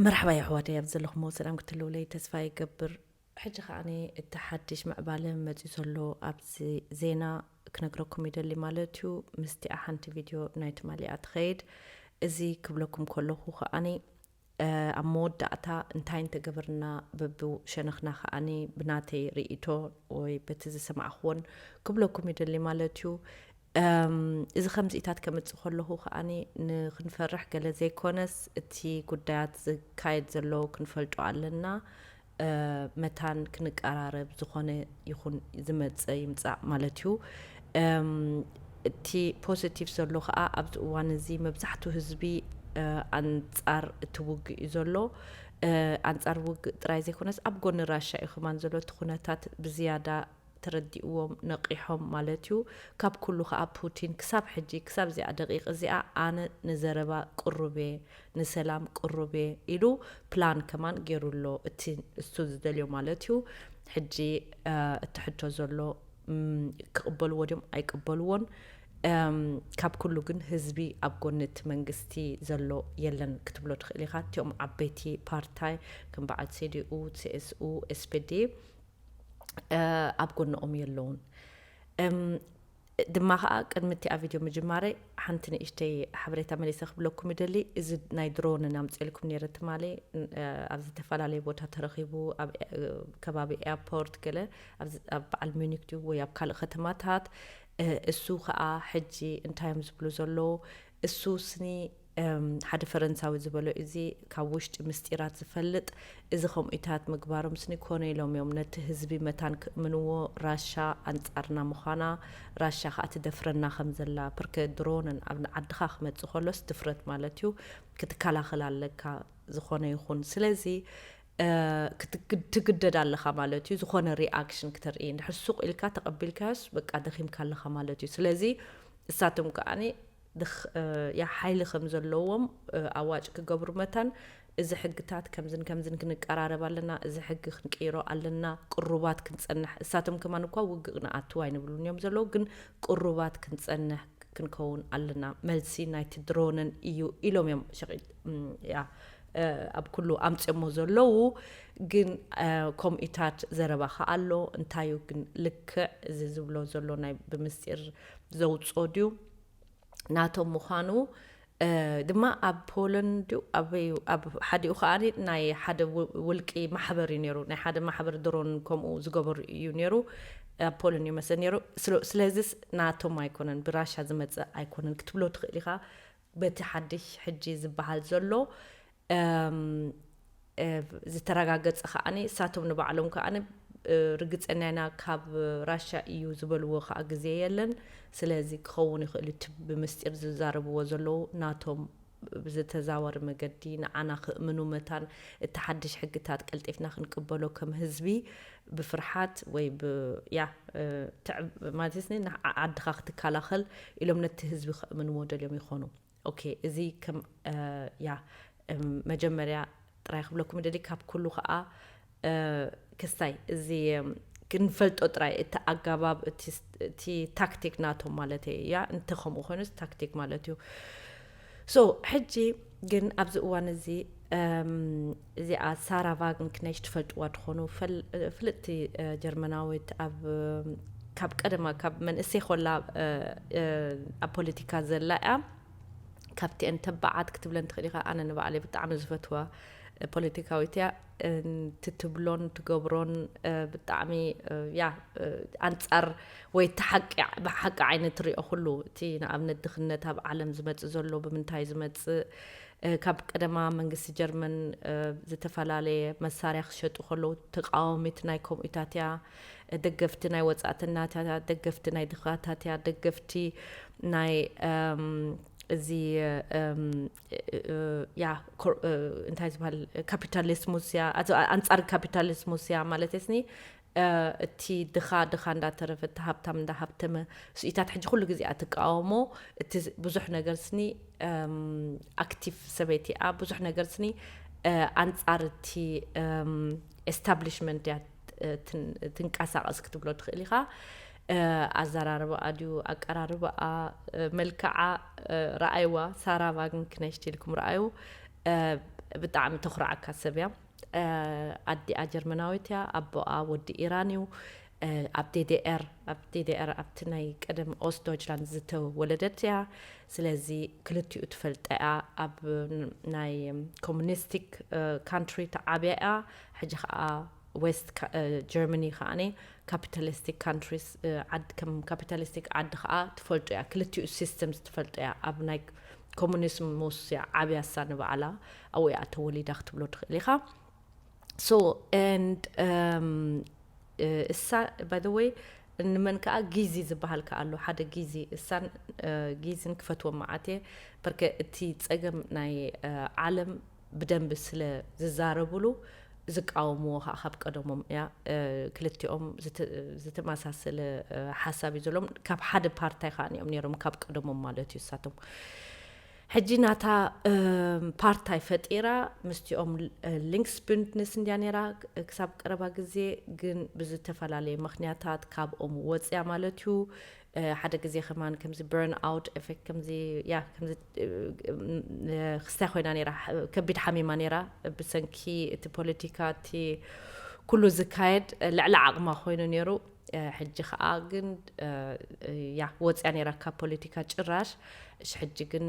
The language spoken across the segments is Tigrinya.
መርሓባ የሕዋተይ፣ ኣብ ዘለኹሞ ሰላም ክትህልውለይ ተስፋ ይገብር። ሕጂ ከዓኒ እቲ ሓድሽ ምዕባለ መጺኡ ዘሎ ኣብዚ ዜና ክነግረኩም ይደሊ ማለት እዩ። ምስቲኣ ሓንቲ ቪድዮ ናይ ትማሊኣ ትኸይድ። እዚ ክብለኩም ከለኹ ከዓኒ ኣብ መወዳእታ እንታይ እንተገበርና በብሸነኽና ከዓኒ ብናተይ ርእይቶ ወይ በቲ ዝሰማዕኽዎን ክብለኩም ይደሊ ማለት እዩ። እዚ ከምዚኢታት ከምጽእ ከለኹ ከዓኒ ንክንፈርሕ ገለ ዘይኮነስ፣ እቲ ጉዳያት ዝካየድ ዘሎ ክንፈልጦ ኣለና። መታን ክንቀራረብ፣ ዝኾነ ይኹን ዝመጸ ይምጻእ ማለት እዩ። እቲ ፖዚቲቭ ዘሎ ከኣ ኣብዚ እዋን እዚ መብዛሕቱ ህዝቢ ኣንጻር እቲ ውግእ እዩ ዘሎ። ኣንጻር ውግእ ጥራይ ዘይኮነስ ኣብ ጎኒ ራሻ እዩ ከማን ዘሎ። እቲ ኩነታት ብዝያዳ ተረዲእዎም ነቒሖም ማለት እዩ። ካብ ኩሉ ከኣ ፑቲን ክሳብ ሕጂ፣ ክሳብ እዚኣ ደቂቕ እዚኣ ኣነ ንዘረባ ቅሩብ እየ፣ ንሰላም ቅሩብ እየ ኢሉ ፕላን ከማን ገይሩ ኣሎ። እቲ እሱ ዝደልዮ ማለት እዩ። ሕጂ እቲ ሕቶ ዘሎ ክቕበልዎ ድዮም ኣይቅበልዎን? ካብ ኩሉ ግን ህዝቢ ኣብ ጎኒ እቲ መንግስቲ ዘሎ የለን ክትብሎ ትኽእል ኢኻ። እቲኦም ዓበይቲ ፓርታይ ከም በዓል ሴዲኡ፣ ሴኤስኡ፣ ኤስፔዲ ኣብ ጎንኦም የለውን። ድማ ከዓ ቅድሚ እቲኣ ቪድዮ ምጅማረይ ሓንቲ ንእሽተይ ሓበሬታ መሊሰ ክብለኩም ይደሊ። እዚ ናይ ድሮንን ኣምፅኤልኩም ነይረ ትማሊ፣ ኣብ ዝተፈላለየ ቦታ ተረኺቡ፣ ኣብ ከባቢ ኤርፖርት ገለ፣ ኣብ በዓል ሚኒክ ድዩ ወይ ኣብ ካልእ ከተማታት። እሱ ከዓ ሕጂ እንታይ እዮም ዝብሉ ዘለዉ? እሱ ስኒ ሓደ ፈረንሳዊ ዝበሎ፣ እዚ ካብ ውሽጢ ምስጢራት ዝፈልጥ፣ እዚ ከምኡታት ምግባሮም ስኒ ኮነ ኢሎም እዮም ነቲ ህዝቢ መታን ክእምንዎ። ራሻ ኣንጻርና ምዃና፣ ራሻ ከኣ ትደፍረና ከም ዘላ፣ ፕርከ ድሮንን ኣብ ዓድኻ ክመጽእ ከሎስ ድፍረት ማለት እዩ፣ ክትከላኸል ኣለካ ዝኾነ ይኹን። ስለዚ ትግደድ ኣለኻ ማለት እዩ። ዝኾነ ሪኣክሽን ክተርኢ፣ እንድሕር ሱቕ ኢልካ ተቐቢልካዮስ በቃ ደኺምካ ኣለኻ ማለት እዩ። ስለዚ እሳቶም ከዓኒ ያ ሓይሊ ከም ዘለዎም ኣዋጭ ክገብሩ መታን፣ እዚ ሕግታት ከምዝን ከምዝን ክንቀራረብ ኣለና፣ እዚ ሕጊ ክንቅይሮ ኣለና፣ ቅሩባት ክንጸንሕ። እሳቶም ከማን እኳ ውግእ ንኣትው ኣይንብሉን እዮም ዘለዉ፣ ግን ቅሩባት ክንጸንሕ ክንከውን ኣለና። መልሲ ናይቲ ድሮንን እዩ ኢሎም እዮም ሸቒ-፣ ያ፣ ኣብ ኩሉ ኣምጽኦሞ ዘለዉ። ግን ከምኡታት ዘረባ ከኣ ኣሎ። እንታይ እዩ ግን ልክዕ እዚ ዝብሎ ዘሎ ናይ ብምስጢር ዘውጽኦ ድዩ? ናቶም ምዃኑ ድማ ኣብ ፖለንድ ድዩ ኣበይ፣ ኣብ ሓዲኡ ከኣ ናይ ሓደ ውልቂ ማሕበር እዩ ነይሩ። ናይ ሓደ ማሕበር ድሮን ከምኡ ዝገበሩ እዩ ነይሩ። ኣብ ፖለንድ እዩ መሰል ነይሩ። ስለዚስ ናቶም ኣይኮነን፣ ብራሻ ዝመጽእ ኣይኮነን ክትብሎ ትኽእል ኢኻ። በቲ ሓድሽ ሕጂ ዝበሃል ዘሎ ዝተረጋገጸ ከዓኒ፣ እሳቶም ንባዕሎም ከዓኒ ርግጸኛ ኢና ካብ ራሻ እዩ ዝበልዎ ከኣ ግዜ የለን። ስለዚ ክኸውን ይኽእል እቲ ብምስጢር ዝዛረብዎ ዘለዉ ናቶም ብዝተዛወሪ መገዲ ንዓና ክእምኑ መታን፣ እቲ ሓድሽ ሕግታት ቀልጢፍና ክንቅበሎ ከም ህዝቢ ብፍርሓት ወይ ብ-፣ ያ፣ ትዕብ-፣ ማለት ኒ-፣ ንዓ-፣ ዓድኻ ክትከላኸል ኢሎም ነቲ ህዝቢ ከእምንዎ ደልዮም ይኾኑ። ኦኬ፣ እዚ ከም፣ ያ፣ መጀመርያ ጥራይ ክብለኩም ደሊ፣ ካብ ኩሉ ከኣ ክስታይ እዚ ክንፈልጦ ጥራይ፣ እቲ ኣጋባብ፣ እቲ ታክቲክ ናቶም ማለት እየ። ያ፣ እንተ ከምኡ ኮይኑ ታክቲክ ማለት እዩ። ሶ ሕጂ ግን ኣብዚ እዋን እዚ እዚኣ ሳራ ቫግንክነሽ ትፈልጥዋ ትኾኑ፣ ፍልጥቲ ጀርመናዊት፣ ኣብ ካብ ቀደማ ካብ መንእሰይ ኮላ ኣብ ፖለቲካ ዘላ እያ። ካብቲአን ተባዓት ክትብለን ትኽእል ኢኻ። ኣነ ንባዕለይ ብጣዕሚ ዝፈትዋ ፖለቲካዊት እያ። ትትብሎን ትገብሮን ብጣዕሚ፣ ያ፣ ኣንጻር ወይ እቲ ሓቂ፣ ብሓቂ ዓይነት ትሪኦ ኩሉ፣ እቲ ንኣብነት ድኽነት ኣብ ዓለም ዝመጽእ ዘሎ ብምንታይ ዝመጽእ፣ ካብ ቀደማ መንግስቲ ጀርመን ዝተፈላለየ መሳርያ ክሸጡ ከለዉ ተቃዋሚት ናይ ከምኡታት እያ፣ ደገፍቲ ናይ ወጻእተኛታት እያ፣ ደገፍቲ ናይ ድኻታት እያ፣ ደገፍቲ ናይ እዚ ያ፣ እንታይ ዝበሃል፣ ካፒታሊስሙስ እያ፣ ኣንጻር ካፒታሊስሙስ እያ ማለት ስኒ። እቲ ድኻ ድኻ እንዳተረፈ፣ እቲ ሃብታም እንዳሃብተመ፣ ስኢታት ሕጂ ኩሉ ግዜ እያ ትቃወሞ። እቲ ብዙሕ ነገር ስኒ ኣክቲቭ ሰበይቲ እያ። ብዙሕ ነገር ስኒ ኣንጻር እቲ ኤስታብሊሽመንት እያ ትንቀሳቐስ ክትብሎ ትኽእል ኢኻ። ኣዘራርባኣ ድዩ፣ ኣቀራርባኣ፣ መልክዓ፣ ረኣይዋ። ሳራ ቫግንክነሽት ኢልኩም ረኣዩ። ብጣዕሚ ተኹርዓካ ሰብ እያ። ኣዲኣ ጀርመናዊት እያ፣ ኣቦኣ ወዲ ኢራን እዩ። ኣብ ዲዲኣር ኣብ ዲዲኣር ኣብቲ ናይ ቀደም ኦስት ዶይችላንድ ዝተወለደት እያ። ስለዚ ክልቲኡ ትፈልጣ እያ። ኣብ ናይ ኮሙኒስቲክ ካንትሪ ተዓብያ እያ። ሕጂ ከዓ ዌስት ጀርመኒ ከዓኒ ካፒታሊስቲክ ካንትሪስ፣ ዓድ ከም ካፒታሊስቲክ ዓዲ ከዓ ትፈልጦ እያ። ክልቲኡ ሲስተምስ ትፈልጦ እያ። ኣብ ናይ ኮሙኒስም ምስ ዓብያ እሳ ንባዕላ ኣብኡ እያ ተወሊዳ ክትብሎ ትኽእል ኢኻ። So and እሳ by the way ንመን ከዓ ጊዚ ዝበሃል ከዓ ኣሎ። ሓደ ጊዚ እሳን ጊዝን ክፈትዎም መዓት እየ። በርከ እቲ ፀገም ናይ ዓለም ብደንብ ስለ ዝዛረብሉ ዝቃወምዎ ከዓ ካብ ቀደሞም እያ። ክልቲኦም ዝተመሳሰለ ሓሳብ እዩ ዘለዎም። ካብ ሓደ ፓርታይ ከዓ እዮም ነይሮም ካብ ቀደሞም ማለት እዩ እሳቶም። ሕጂ ናታ ፓርታይ ፈጢራ ምስቲኦም ሊንክስ ቡንድንስ እንድያ ነይራ ክሳብ ቀረባ ግዜ፣ ግን ብዝተፈላለየ ምኽንያታት ካብኦም ወፅያ ማለት እዩ። ሓደ ግዜ ከማን ከምዚ በርን ኣውት ኤፌክት ከምዚ ያ ከምዚ ክስታይ ኮይና ነይራ፣ ከቢድ ሓሚማ ነይራ። ብሰንኪ እቲ ፖለቲካ እቲ ኩሉ ዝካየድ ልዕሊ ዓቕማ ኮይኑ ነይሩ። ሕጂ ከዓ ግን ያ ወፅያ ነይራ ካብ ፖለቲካ ጭራሽ። እሺ ሕጂ ግን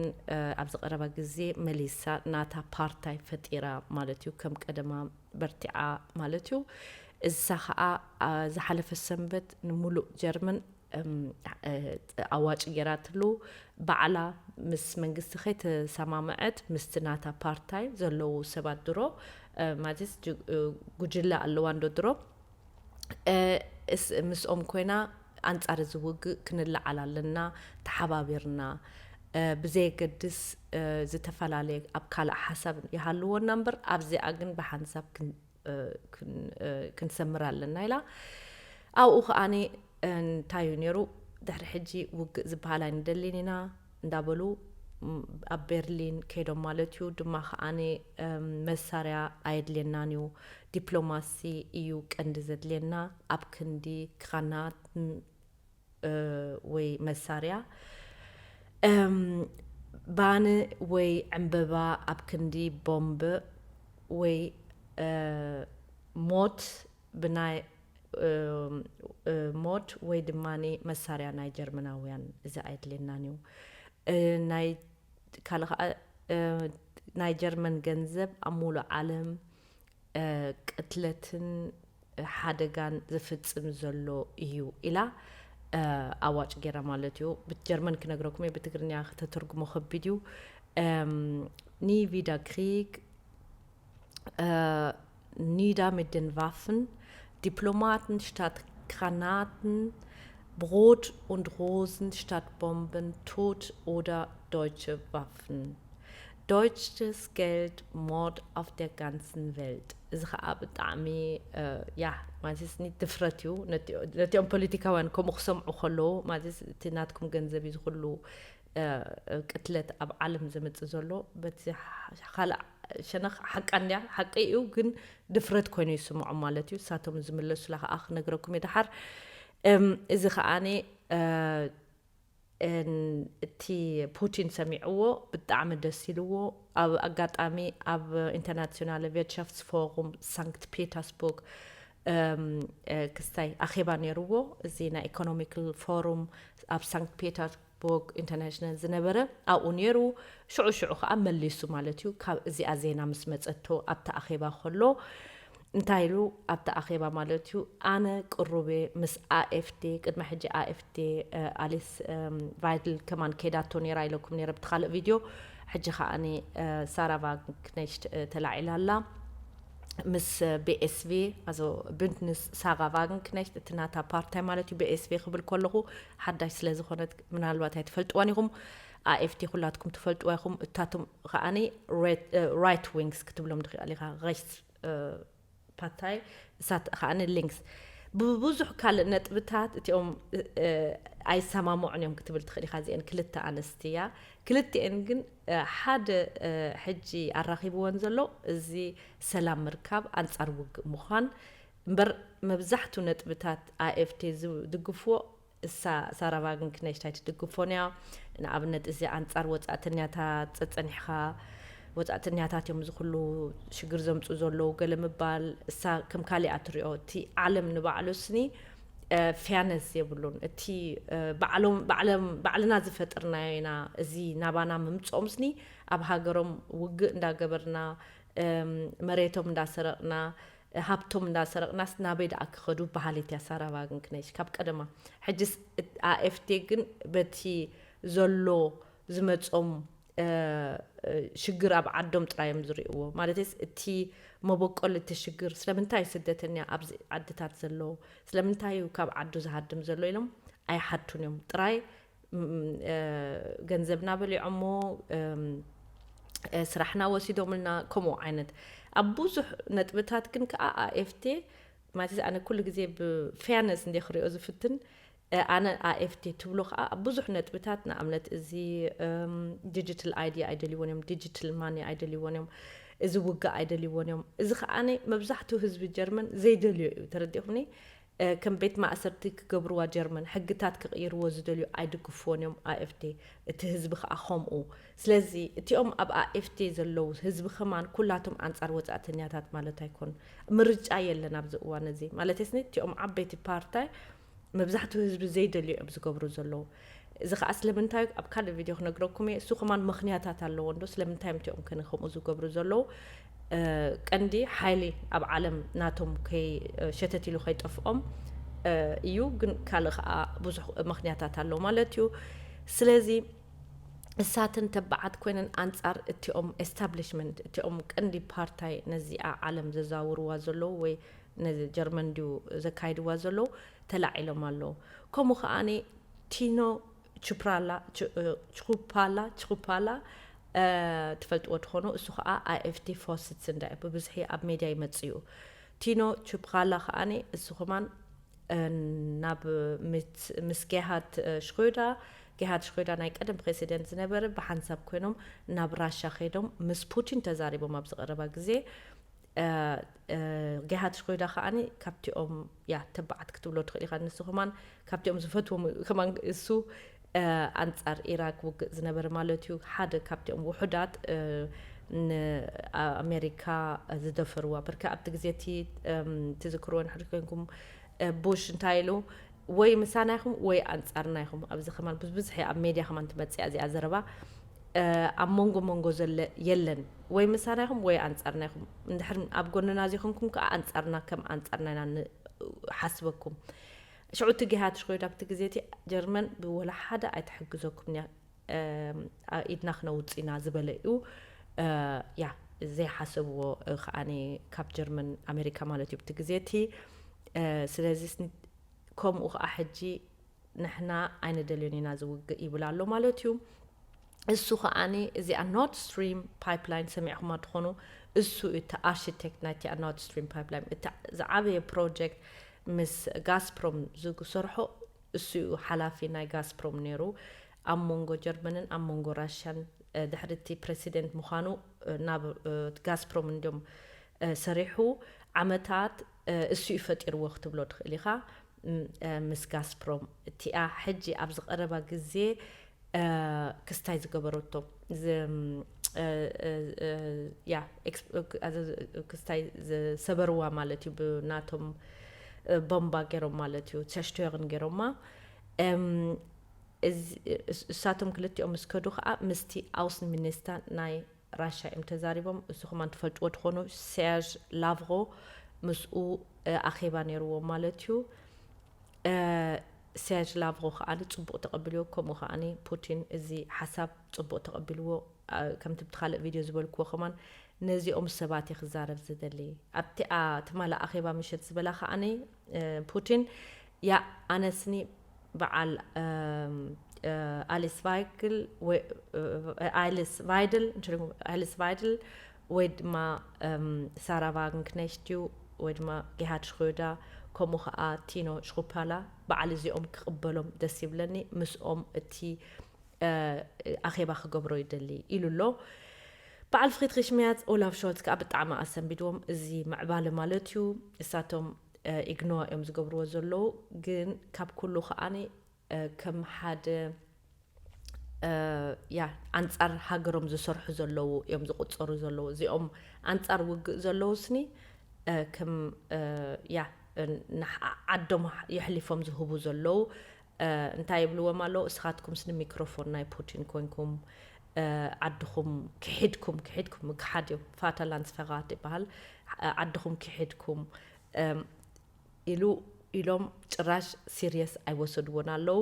ኣብዚ ቀረባ ግዜ መሊሳ ናታ ፓርታይ ፈጢራ ማለት እዩ። ከም ቀደማ በርቲዓ ማለት እዩ። እሳ ከዓ ዝሓለፈ ሰንበት ንሙሉእ ጀርመን ኣዋጭ ገይራትሉ። ባዕላ ምስ መንግስቲ ከይተሰማምዐት ምስቲ ናታ ፓርታይ ዘለዉ ሰባት ድሮ ማለት ጉጅለ ኣለዋ እንዶ ድሮ ምስኦም ኮይና ኣንጻር እዚ ውግእ ክንለዓል ኣለና፣ ተሓባቢርና ብዘየገድስ ዝተፈላለየ ኣብ ካልእ ሓሳብ ይሃልዎና እምበር ኣብዚኣ ግን ብሓንሳብ ክንሰምር ኣለና ኢላ። ኣብኡ ከዓኒ እንታይ እዩ ነይሩ? ድሕሪ ሕጂ ውግእ ዝበሃል ኣይንደልን ኢና እንዳበሉ ኣብ ቤርሊን ከይዶም ማለት እዩ። ድማ ከዓኒ መሳርያ ኣየድልየናን እዩ፣ ዲፕሎማሲ እዩ ቀንዲ ዘድልየና፣ ኣብ ክንዲ ክኻናት ወይ መሳርያ ባን ወይ ዕምበባ ኣብ ክንዲ ቦምብ ወይ ሞት ብናይ ሞት ወይ ድማ መሳርያ ናይ ጀርመናውያን እዚ ኣየድልየናን እዩ። ናይ ካልእ ከዓ ናይ ጀርመን ገንዘብ ኣብ ሙሉእ ዓለም ቅትለትን ሓደጋን ዝፍፅም ዘሎ እዩ ኢላ ኣዋጭ ገይራ ማለት እዩ። ብጀርመን ክነግረኩም እየ፣ ብትግርኛ ከተተርጉሞ ከቢድ እዩ። ኒ ቪዳ ክሪግ Nieder mit den Waffen, Diplomaten statt Granaten, Brot und Rosen statt Bomben, Tod oder deutsche Waffen. Deutsches Geld, Mord auf der ganzen Welt. እዚ ከዓ ብጣዕሚ ያ ማለት ኒ ድፍረት እዩ። ነቲኦም ፖለቲካውያን ከምኡ ክሰምዑ ከለዉ ማለት እቲ ናትኩም ገንዘብ እዩ ዝኩሉ ቅትለት ኣብ ዓለም ዘምፅእ ዘሎ። በቲ ካልእ ሸነኽ ሓቃ እንድያ ሓቂ እዩ፣ ግን ድፍረት ኮይኑ ይስምዖም ማለት እዩ። እሳቶም ዝምለሱላ ከዓ ክነግረኩም እዩ ደሓር። እዚ ከዓኒ እቲ ፑቲን ሰሚዕዎ ብጣዕሚ ደስ ኢልዎ። ኣብ ኣጋጣሚ ኣብ ኢንተርናሲዮናል ቪርትሻፍትስፎሩም ሳንክት ፔተርስቡርግ ክስታይ ኣኼባ ነይርዎ። እዚ ናይ ኢኮኖሚካል ፎሩም ኣብ ሳንክት ፔተርስቡርግ ኢንተርናሽናል ዝነበረ ኣብኡ ነይሩ። ሽዑ ሽዑ ከዓ መሊሱ ማለት እዩ። ካብ እዚኣ ዜና ምስ መፀቶ ኣብቲ ኣኼባ ከሎ እንታይ ኢሉ ኣብቲ ኣኼባ ማለት እዩ፣ ኣነ ቅሩብ እየ ምስ ኣኤፍዲ፣ ቅድሚ ሕጂ ኣኤፍዲ ኣሊስ ቫይድል ከማን ከይዳቶ ነይራ ኢለኩም ነይረ ብቲ ካልእ ቪድዮ። ሕጂ ከዓኒ ሳራ ቫግንክኔሽት ተላዒላ ኣላ ምስ ቢኤስቪ ኣዞ ቡንድንስ ሳራ ቫግንክኔሽት እቲ ናታ ፓርታይ ማለት እዩ። ቢኤስቪ ክብል ከለኹ ሓዳሽ ስለ ዝኾነት ምናልባት ኣይትፈልጥዋን ኢኹም። ኣኤፍዲ ኩላትኩም ትፈልጥዋ ኢኹም። እታቶም ከዓኒ ራይት ዊንግስ ክትብሎም ትኽእል ኢኻ። ሬስ ፓታይ እሳት ከዓኒ ሊንክስ ብብዙሕ ካልእ ነጥብታት እቲኦም ኣይሰማምዑን እዮም ክትብል ትኽእል ኢኻ። እዚአን ክልተ ኣንስቲ እያ። ክልቲኤን ግን ሓደ ሕጂ ኣራኺብወን ዘሎ እዚ ሰላም ምርካብ ኣንጻር ውግእ ምዃን እምበር መብዛሕቱ ነጥብታት ኣኤፍቲ ዝድግፍዎ እሳ ሳራ ቫግንክኔሽት ኣይትድግፎን እያ። ንኣብነት እዚ ኣንጻር ወጻእተኛታት ጸጸኒሕኻ ወጻእተኛታት እዮም እዚ ኩሉ ሽግር ዘምጽኡ ዘለዉ ገለ ምባል፣ እሳ ከም ካሊኣ ትሪኦ። እቲ ዓለም ንባዕሉ ስኒ፣ እ፣ ፌርነስ የብሉን። እቲ፣ እ፣ ባዕሎም፣ ባዕሎም፣ ባዕልና ዝፈጠርናዮ ኢና። እዚ ናባና ምምጽኦም ስኒ ኣብ ሃገሮም ውግእ እንዳገበርና፣ እም፣ መሬቶም እንዳሰረቕና፣ ሃብቶም እንዳሰረቕናስ ናበይ ደኣ ክኸዱ በሃሊት እያ ሳራ ዋግንክነሽ ካብ ቀደማ። ሕጅስ እት-፣ A F D ግን በቲ ዘሎ ዝመጾም፣ እ፣ እ፣ ሽግር ኣብ ዓዶም ጥራይ እዮም ዝርእይዎ። ማለትስ እቲ መበቆል እቲ ሽግር ስለምንታይ እዩ ስደተኛ ኣብዚ ዓድታት ዘሎ፣ ስለምንታይ እዩ ካብ ዓዱ ዝሃድም ዘሎ ኢሎም ኣይሓቱን እዮም። ጥራይ፣ ም፣ እ፣ ገንዘብና በሊዖሞ፣ እም፣ እ፣ ስራሕና ወሲዶምልና፣ ከምኡ ዓይነት ኣብ ብዙሕ ነጥብታት ግን ከኣ A F D ማለት ኣነ ኩሉ ግዜ ብፌርነስ እንደ ክሪኦ ዝፍትን፣ እ፣ ኣነ A F D ትብሎ ከኣ ኣብ ብዙሕ ነጥብታት፣ ንኣብነት እዚ፣ እም፣ ዲጂታል I D ኣይደልይዎን እዮም፣ ዲጂታል ማኒ ኣይደልይዎን እዮም፣ እዚ ውግእ ኣይደልይዎን እዮም። እዚ ከኣ መብዛሕትኡ ህዝቢ ጀርመን ዘይደልዮ እዩ፣ ተረዲኹምኒ? እ፣ ከም ቤት ማእሰርቲ ክገብርዋ ጀርመን፣ ሕግታት ክቕይርዎ ዝደልዩ ኣይድግፍዎን እዮም A F D፣ እቲ ህዝቢ ከኣ ከምኡ። ስለዚ እቲኦም ኣብ A F D ዘለዉ ህዝቢ ከማን ኩላቶም ኣንጻር ወጻእተኛታት ማለት ኣይኮን። ምርጫ የለን ኣብዚ እዋን እዚ። ማለት ስኒ እቲኦም ዓበይቲ ፓርታይ መብዛሕትኡ ህዝቢ ዘይደልዩ እዮም ዝገብሩ ዘለዉ። እዚ ከኣ ስለምንታይ ኣብ ካልእ ቪድዮ ክነግረኩም እየ። እሱ ከማን ምኽንያታት ኣለዎ እንዶ ስለምንታይ እዮም እቲኦም ከነ ከምኡ ዝገብሩ ዘለዉ። እ፣ ቀንዲ ሓይሊ ኣብ ዓለም ናቶም ከይ-፣ እ፣ ሸተት ኢሉ ከይጠፍኦም፣ እ፣ እዩ። ግን ካልእ ከኣ ብዙሕ ምኽንያታት ኣለዎ ማለት እዩ። ስለዚ እሳተን ተባዓት ኮይነን ኣንጻር እቲኦም ኤስታብሊሽመንት፣ እቲኦም ቀንዲ ፓርታይ ነዚኣ ዓለም ዘዛውርዋ ዘለዉ ወይ ነዚ ጀርመን ድዩ ዘካይድዋ ዘለዉ ተላዒሎም ኣለዉ። ከምኡ ከኣኒ ቲኖ ቹፕራላ፣ ቹ-፣ እ፣ ቹፓላ፣ ቹፓላ፣ እ፣ ትፈልጥዎ ትኾኑ። እሱ ከኣ A F D ፎርስስንዳ እዩ። ብብዝሒ ኣብ ሜድያ ይመጽእ እዩ። ቲኖ ቹፕራላ ከኣኒ እሱ ከማን፣ እ፣ ናብ ምስ፣ ምስ ጌርሃርድ፣ እ፣ ሽሮደር፣ ጌርሃርድ ሽሮደር ናይ ቀደም ፕሬሲደንት ዝነበረ፣ ብሓንሳብ ኮይኖም ናብ ራሻ ከይዶም ምስ ፑቲን ተዛሪቦም ኣብ ዝቐረባ ግዜ፣ እ፣ እ፣ ጌርሃርድ ሽሮደር ከኣኒ ካብቲኦም፣ ያ፣ ተባዓት ክትብሎ ትኽእል ኢኻ። ንሱ ከማን ካብቲኦም ዝፈትዎም ከማን እሱ፣ እ፣ ኣንጻር ኢራቅ ውግእ ዝነበረ ማለት እዩ። ሓደ ካብቲኦም ውሑዳት፣ እ፣ ንኣሜሪካ ዝደፈርዋ። በርካ ኣብቲ ግዜ እቲ፣ እም፣ ትዝክርዎ እንድሕር ኮይንኩም፣ እ፣ ቡሽ እንታይ ኢሉ? "ወይ ምሳና ኢኹም ወይ ኣንጻርና ኢኹም።" ኣብዚ ከማን ብብዝሒ ኣብ ሜድያ ከማን ትመጽእ እያ እዚኣ ዘረባ። እ፣ ኣብ መንጎ መንጎ ዘለ የለን። ወይ ምሳና ኢኹም ወይ ኣንጻርና ኢኹም። እንድሕር ኣብ ጎንና ዘይኮንኩም ከኣ ኣንጻርና ከም ኣንጻርና ኢና ንሓስበኩም። ሽዑ እቲ ጌርሃርድ ሽሮደር ኣብቲ ግዜ እቲ ጀርመን ብወላ ሓደ ኣይትሕግዘኩም እያ፣ እም፣ ኣ-፣ ኢድና ክነውጽእ ኢና ዝበለ እዩ። እ፣ ያ፣ ዘይሓሰብዎ፣ እ፣ ከኣኒ ካብ ጀርመን ኣሜሪካ ማለት እዩ ኣብቲ ግዜ እቲ። እ፣ ስለዚ ስኒ-፣ ከምኡ ከኣ ሕጂ ንሕና ኣይንደልዮን ኢና ዝውግእ ይብል ኣሎ ማለት እዩ። እሱ ከኣኒ እዚኣ ኖርድ ስትሪም ፓይፕላይን ሰሚዕኹማ ትኾኑ፣ እሱ እቲ ኣርኪቴክት ናይቲኣ ኖርድ ስትሪም ፓይፕላይን፣ እቲ ዝዓበየ ፕሮጀክት ምስ ጋስፕሮም ዝሰርሖ እሱ እዩ ሓላፊ ናይ ጋስፕሮም ነይሩ። ኣብ መንጎ ጀርመንን ኣብ መንጎ ራሽያን፣ እ፣ ድሕሪ እቲ ፕሬሲደንት ምዃኑ፣ እ፣ ናብ፣ እ፣ ጋስፕሮም እንድዮም፣ እ፣ ሰሪሑ። ዓመታት፣ እ፣ እሱ እዩ ፈጢርዎ ክትብሎ ትኽእል ኢኻ። ም-፣ እ፣ ምስ ጋስፕሮም እቲኣ ሕጂ ኣብ ዝቐረባ ግዜ፣ እ፣ ክስታይ ዝገበረቶ፣ ዝ-፣ እ፣ እ፣ እ፣ ያ፣ ኤክስ-፣ እ፣ ክ-፣ ኣዘ-፣ ክስታይ ዝሰበርዋ ማለት እዩ ብናቶም፣ እ፣ ቦምባ ገይሮም ማለት እዩ፣ ቸሽቶርን ገይሮማ። እም፣ እዚ፣ እስ-፣ እሳቶም ክልቲኦም ምስ ከዱ ከኣ ምስቲ ኣውስን ሚኒስተር ናይ ራሻ እዮም ተዛሪቦም። እሱ ከማን ትፈልጥዎ ትኾኑ፣ ሴርጅ ላቭሮ ምስኡ፣ እ፣ ኣኼባ ነይርዎ ማለት እዩ። እ፣ ሴርጅ ላቭሮ ከኣ ጽቡቕ ተቐቢልዎ፣ ከምኡ ከኣ ፑቲን እዚ ሓሳብ ጽቡቕ ተቐቢልዎ። እ፣ ከምቲ ብቲ ካልእ ቪድዮ ዝበልክዎ ከማን ነዚኦም ሰባት እየ ክዛረብ ዝደሊ። ኣብቲ፣ ኣ፣ ትማሊ ኣኼባ ምሸት ዝበላ ከኣ፣ እ፣ ፑቲን፣ ያ፣ ኣነስኒ በዓል፣ እም፣ እ፣ ኣሊስ ቫይግል ወይ፣ እ፣ ኣሊስ ቫይድል፣ እንትን፣ ኣሊስ ቫይድል ወይ ድማ፣ እም፣ ሳራ ቫግንክኔሽት እዩ ወይ ድማ ጌርሃርድ ሽሮደር፣ ከምኡ ኸኣ ቲኖ ሽሩፓላ፣ በዓል እዚኦም ክቕበሎም ደስ ይብለኒ። ምስኦም እቲ፣ እ፣ ኣኼባ ክገብሮ ይደሊ ኢሉ ኣሎ። በዓል ፍሪድሪሽ ሜርዝ፣ ኦላፍ ሾልዝ ከኣ ብጣዕሚ ኣሰንቢድዎም። እዚ ምዕባለ ማለት እዩ። እሳቶም፣ እ፣ ኢግኖር እዮም ዝገብርዎ ዘለዉ። ግን ካብ ኩሉ ከኣኒ፣ እ፣ ከም ሓደ እ፣ ያ ኣንጻር ሃገሮም ዝሰርሑ ዘለዉ እዮም ዝቑጸሩ ዘለዉ። እዚኦም ኣንጻር ውግእ ዘለዉ ስኒ፣ እ፣ ከም፣ እ፣ ያ፣ እ፣ ንሓ-፣ ዓዶም የሕሊፎም ዝህቡ ዘለዉ፣ እ፣ እንታይ ይብልዎም ኣለዉ? እስኻትኩም ስኒ ሚክሮፎን ናይ ፑቲን ኮንኩም፣ እ፣ ዓድኹም ክሒድኩም፣ ክሒድኩም፣ ምግሓድ እዮም። ፋተላንስ ፈቓት ይበሃል። እ፣ ዓድኹም ክሒድኩም፣ እም፣ ኢሉ ኢሎም ጭራሽ ሲሪየስ ኣይወሰድዎን ኣለዉ።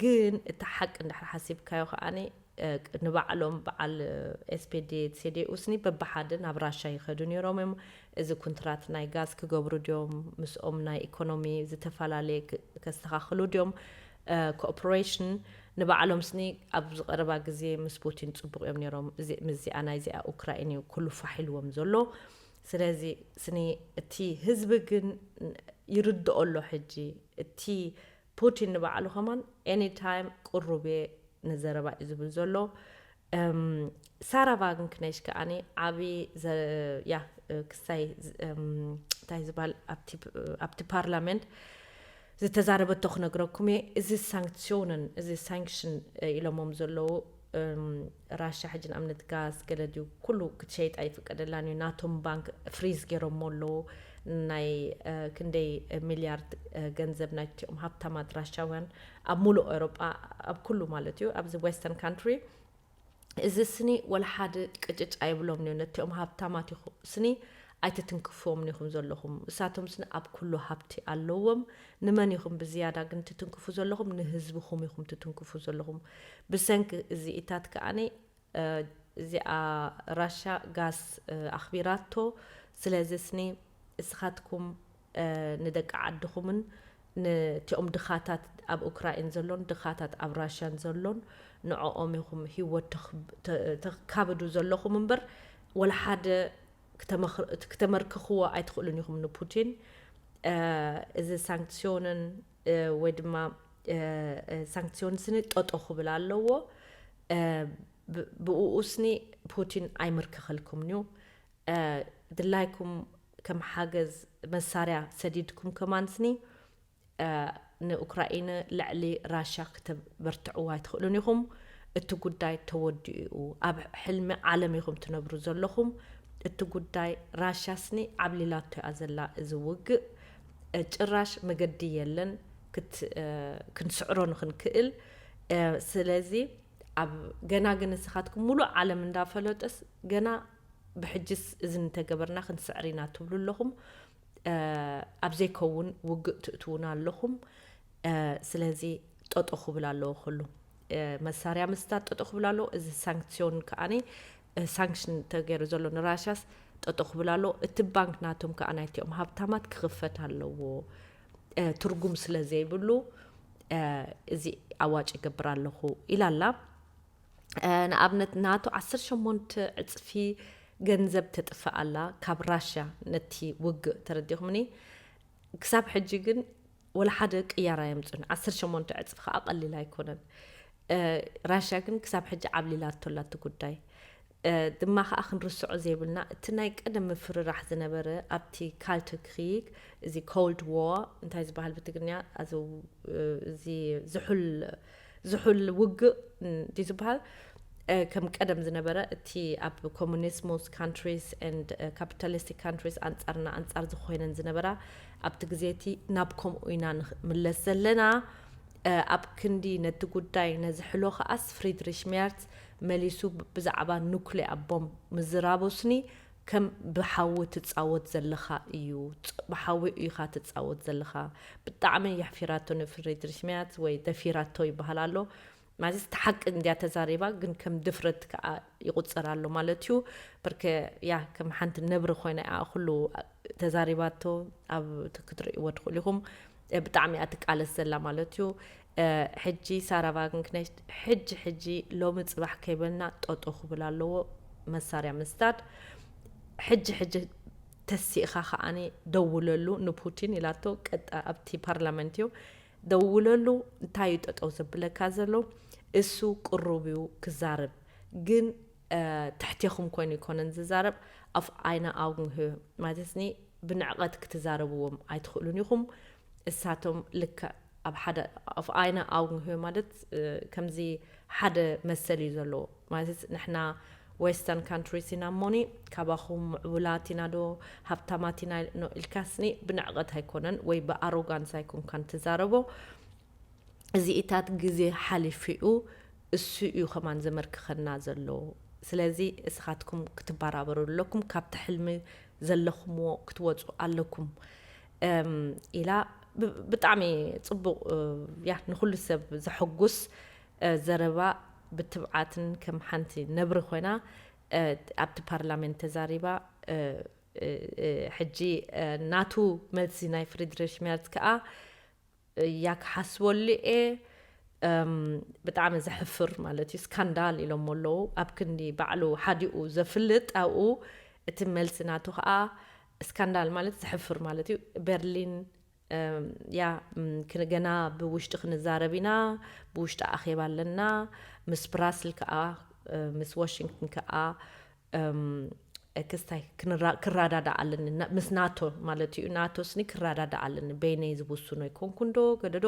ግን እቲ ሓቂ እንድሕር ሓሲብካዮ ከኣኒ፣ እ፣ ንባዕሎም በዓል፣ እ፣ ኤስፔዲ፣ ሴዴኡ ስኒ በብሓደ ናብ ራሻ ይኸዱ ነይሮም እዮም። እዚ ኩንትራት ናይ ጋዝ ክገብሩ ድዮም? ምስኦም ናይ ኢኮኖሚ ዝተፈላለየ ክ-፣ ከስተኻኽሉ ድዮም? እ፣ ኮኦፕሬሽን ንባዕሎም ስኒ ኣብዚ ቀረባ ግዜ ምስ ፑቲን ጽቡቕ እዮም ነይሮም። እዚ፣ ምስዚኣ ናይዚኣ ኡክራይን እዩ ኩሉ ፋሕ ኢልዎም ዘሎ። ስለዚ ስኒ እቲ ህዝቢ ግን ይርድኦ ኣሎ ሕጂ። እቲ ፑቲን ንባዕሉ ከማን ኤኒታይም ቅሩብ እየ ንዘረባ እዩ ዝብል ዘሎ። እም፣ ሳራ ቫግንክነሽ ከኣኒ ዓቢ ዘ-፣ ያ፣ እ፣ ክሳይ ዝ-፣ እም፣ እንታይ ዝበሃል ኣብቲ፣ ኣብቲ ፓርላመንት ዝተዛረበቶ ክነግረኩም እየ። እዚ ሳንክሲዮንን፣ እዚ ሳንክሽን፣ እ፣ ኢሎሞም ዘለዉ፣ እም፣ ራሻ ሕጂ ንኣብነት ጋዝ ገለ ድዩ ኩሉ ክትሸይጥ ኣይፍቀደላን እዩ። ናቶም ባንክ ፍሪዝ ገይሮሞ ኣለዉ። ናይ፣ እ፣ ክንደይ ሚልያርድ፣ እ፣ ገንዘብ ናይቲኦም ሃብታማት ራሻውያን ኣብ ሙሉእ ኤውሮጳ፣ ኣብ ኩሉ ማለት እዩ፣ ኣብዚ ዌስተርን ካንትሪ፣ እዚ ስኒ ወላ ሓደ ቅጭጭ ኣይብሎም እዩ። ነቲኦም ሃብታማት ኢኹ-፣ ስኒ ኣይትትንክፍዎም ኢኹም ዘለኹም። እሳቶም ስኒ ኣብ ኩሉ ሃብቲ ኣለዎም። ንመን ኢኹም ብዝያዳ ግን ትትንክፉ ዘለኹም? ንህዝብኹም ኢኹም ትትንክፉ ዘለኹም። ብሰንኪ እዚኢታት ከኣኒ፣ እ፣ እዚኣ ራሻ ጋስ፣ እ፣ ኣኽቢራቶ። ስለዚ ስኒ እስኻትኩም፣ እ፣ ንደቂ ዓድኹምን ነቲኦም ድኻታት ኣብ ኡክራይን ዘሎን ድኻታት ኣብ ራሽያን ዘሎን ንዕኦም ኢኹም ህይወት ተኽ-፣ ተ-፣ ተካብዱ ዘለኹም እምበር ወላ ሓደ ክተመኽ-፣ ክተመርክኽዎ ኣይትኽእሉን ኢኹም ንፑቲን። እ፣ እዚ ሳንክሲዮንን፣ እ፣ ወይ ድማ፣ እ፣ እ፣ ሳንክሲዮን ስኒ ጠጦ ክብል ኣለዎ። እ፣ ብ-፣ ብእኡ ስኒ ፑቲን ኣይምርክኸልኩምን እዩ። እ፣ ድላይኩም ከም ሓገዝ መሳርያ ሰዲድኩም ከማን ስኒ፣ እ፣ ንኡክራይን ልዕሊ ራሻ ክተበርትዕዋ ኣይትኽእሉን ኢኹም። እቲ ጉዳይ ተወዲኡ እዩ። ኣብ ሕልሚ ዓለም ኢኹም ትነብሩ ዘለኹም። እቲ ጉዳይ ራሻ ስኒ ዓብሊላቶ እያ ዘላ። እዚ ውግእ፣ እ፣ ጭራሽ መገዲ የለን ክት-፣ እ፣ ክንስዕሮ ንኽንክእል። እ፣ ስለዚ ኣብ ገና ግን ንስኻትኩም ሙሉእ ዓለም እንዳፈለጠስ ገና ብሕጅስ እዚ እንተገበርና ክንስዕር ኢና ትብሉ ኣለኹም። እ፣ ኣብ ዘይከውን ውግእ ትእትዉና ኣለኹም። እ፣ ስለዚ ጠጦ ክብል ኣለዎ ኩሉ። እ፣ መሳርያ ምስታት ጠጦ ክብል ኣለዎ። እዚ ሳንክሲዮን ከኣኒ፣ እ፣ ሳንክሽን ተገይሩ ዘሎ ንራሽያስ ጠጦ ክብል ኣለዎ። እቲ ባንክ ናቶም ከኣ ናይቲኦም ሃብታማት ክኽፈት ኣለዎ። እ፣ ትርጉም ስለ ዘይብሉ፣ እ፣ እዚ ኣዋጭ ይገብር ኣለኹ ኢላ ኣላ። እ፣ ንኣብነት ናቶ ዓሰርተ ሸሞንተ ዕጽፊ ገንዘብ ተጥፍእ ኣላ ካብ ራሽያ ነቲ ውግእ፣ ተረዲኹምኒ? ክሳብ ሕጂ ግን ወላ ሓደ ቅያር ኣየምጹን። ዓሰርተ ሸሞንተ ዕጽፊ ከኣ ቀሊል ኣይኮነን። እ፣ ራሽያ ግን ክሳብ ሕጂ ዓብሊላቶ ኣላ እቲ ጉዳይ። እ፣ ድማ ከኣ ክንርስዖ ዘይብልና እቲ ናይ ቀደም ምፍርራሕ ዝነበረ ኣብቲ ካልተ ክሪግ፣ እዚ ኮልድ ዋር እንታይ ዝበሃል ብትግርኛ? ኣዚ፣ እ፣ እዚ ዝሑል፣ ዝሑል ውግእ፣ እ፣ ድዩ ዝበሃል? እ፣ ከም ቀደም ዝነበረ እቲ ኣብ ኮሙኒስሞስ ካንትሪስ ኤንድ፣ እ፣ ካፒታሊስቲክ ካንትሪስ ኣንጻርና ኣንጻር ዝኾይነን ዝነበራ ኣብቲ ግዜ እቲ ናብ ከምኡ ኢና ንኽምለስ ዘለና። እ፣ ኣብ ክንዲ ነቲ ጉዳይ ነዝሕሎ ከኣስ ፍሪድሪሽ ሜርትስ መሊሱ ብ-፣ ብዛዕባ ኑክሌር ቦምብ ምዝራቡ ስኒ ከም ብሓዊ ትጻወት ዘለኻ እዩ፣ ጽ-፣ ብሓዊ ኢኻ ትጻወት ዘለኻ። ብጣዕሚ የሕፊራቶ ንፍሪድሪሽ ሜርትስ ወይ ደፊራቶ ይበሃል ኣሎ። ማለት እቲ ሓቂ እንድያ ተዛሪባ፣ ግን ከም ድፍረት ከኣ ይቑጸር ኣሎ ማለት እዩ። ብርከ ያ ከም ሓንቲ ነብሪ ኮይና እያ ኩሉ ተዛሪባቶ፣ ኣብ ክትርእይዎ ትኽእሉ ኢኹም። እ፣ ብጣዕሚ እያ ትቃለስ ዘላ ማለት እዩ። እ፣ ሕጂ ሳራ ቫግንክነሽት ሕጂ ሕጂ ሎሚ ጽባሕ ከይበልና ጠጦ ክብል ኣለዎ መሳርያ ምስታድ። ሕጂ ሕጂ ተሲእኻ ከኣኒ ደውለሉ ንፑቲን ኢላቶ ቀጣ ኣብቲ ፓርላመንት እዩ። ደውለሉ፣ እንታይ እዩ ጠጠው ዘብለካ ዘሎ? እሱ ቅሩብ እዩ ክዛረብ፣ ግን፣ እ፣ ትሕቴኹም ኮይኑ ኣይኮነን ዝዛረብ። ኣፍ ኣይነ ኣውግን ህ-፣ ማለትኒ ብንዕቐት ክትዛረብዎም ኣይትኽእሉን ኢኹም። እሳቶም ልክዕ ኣብ ሓደ፣ auf eine Augenhöhe ማለት ከምዚ ሓደ መሰል እዩ ዘለዎ። ማለት ንሕና western countries ኢና እሞኒ፣ ካባኹም ምዕቡላት ኢና ዶ ሃብታማት ኢና ኢልካስኒ ብንዕቐት ኣይኮነን ወይ ብኣሮጋንስ ኣይኮንካን ትዛረቦ። እዚኢታት ግዜ ሓሊፉ እዩ፣ እሱ እዩ ከማን ዘመርክኸና ዘሎ። ስለዚ እስኻትኩም ክትበራበሩ ኣለኩም፣ ካብቲ ሕልሚ ዘለኹምዎ ክትወፁ ኣለኩም ኢላ። ብጣዕሚ ፅቡቕ፣ ያ ንኩሉ ሰብ ዘሐጉስ ዘረባ፣ ብትብዓትን ከም ሓንቲ ነብሪ ኮይና ኣብቲ ፓርላሜንት ተዛሪባ። ሕጂ ናቱ መልሲ ናይ ፍሪድሪሽ ሜርዝ ከዓ ያክ ሓስበሉ እየ። ብጣዕሚ ዘሕፍር ማለት እዩ፣ ስካንዳል ኢሎሞ ኣለዉ። ኣብ ክንዲ ባዕሉ ሓዲኡ ዘፍልጥ ኣብኡ፣ እቲ መልሲ ናቱ ከዓ ስካንዳል ማለት ዘሕፍር ማለት እዩ። በርሊን ያ ገና ብውሽጢ ክንዛረብ ኢና፣ ብውሽጢ ኣኼባ ኣለና፣ ምስ ብራስል ከዓ ምስ ዋሽንግተን ከዓ ክስታይ ክራዳዳ ኣለኒ ምስ ናቶ ማለት እዩ። ናቶ ስኒ ክራዳዳ ኣለኒ፣ በይነይ ዝውስኖ ይኮንኩ እንዶ ገደዶ።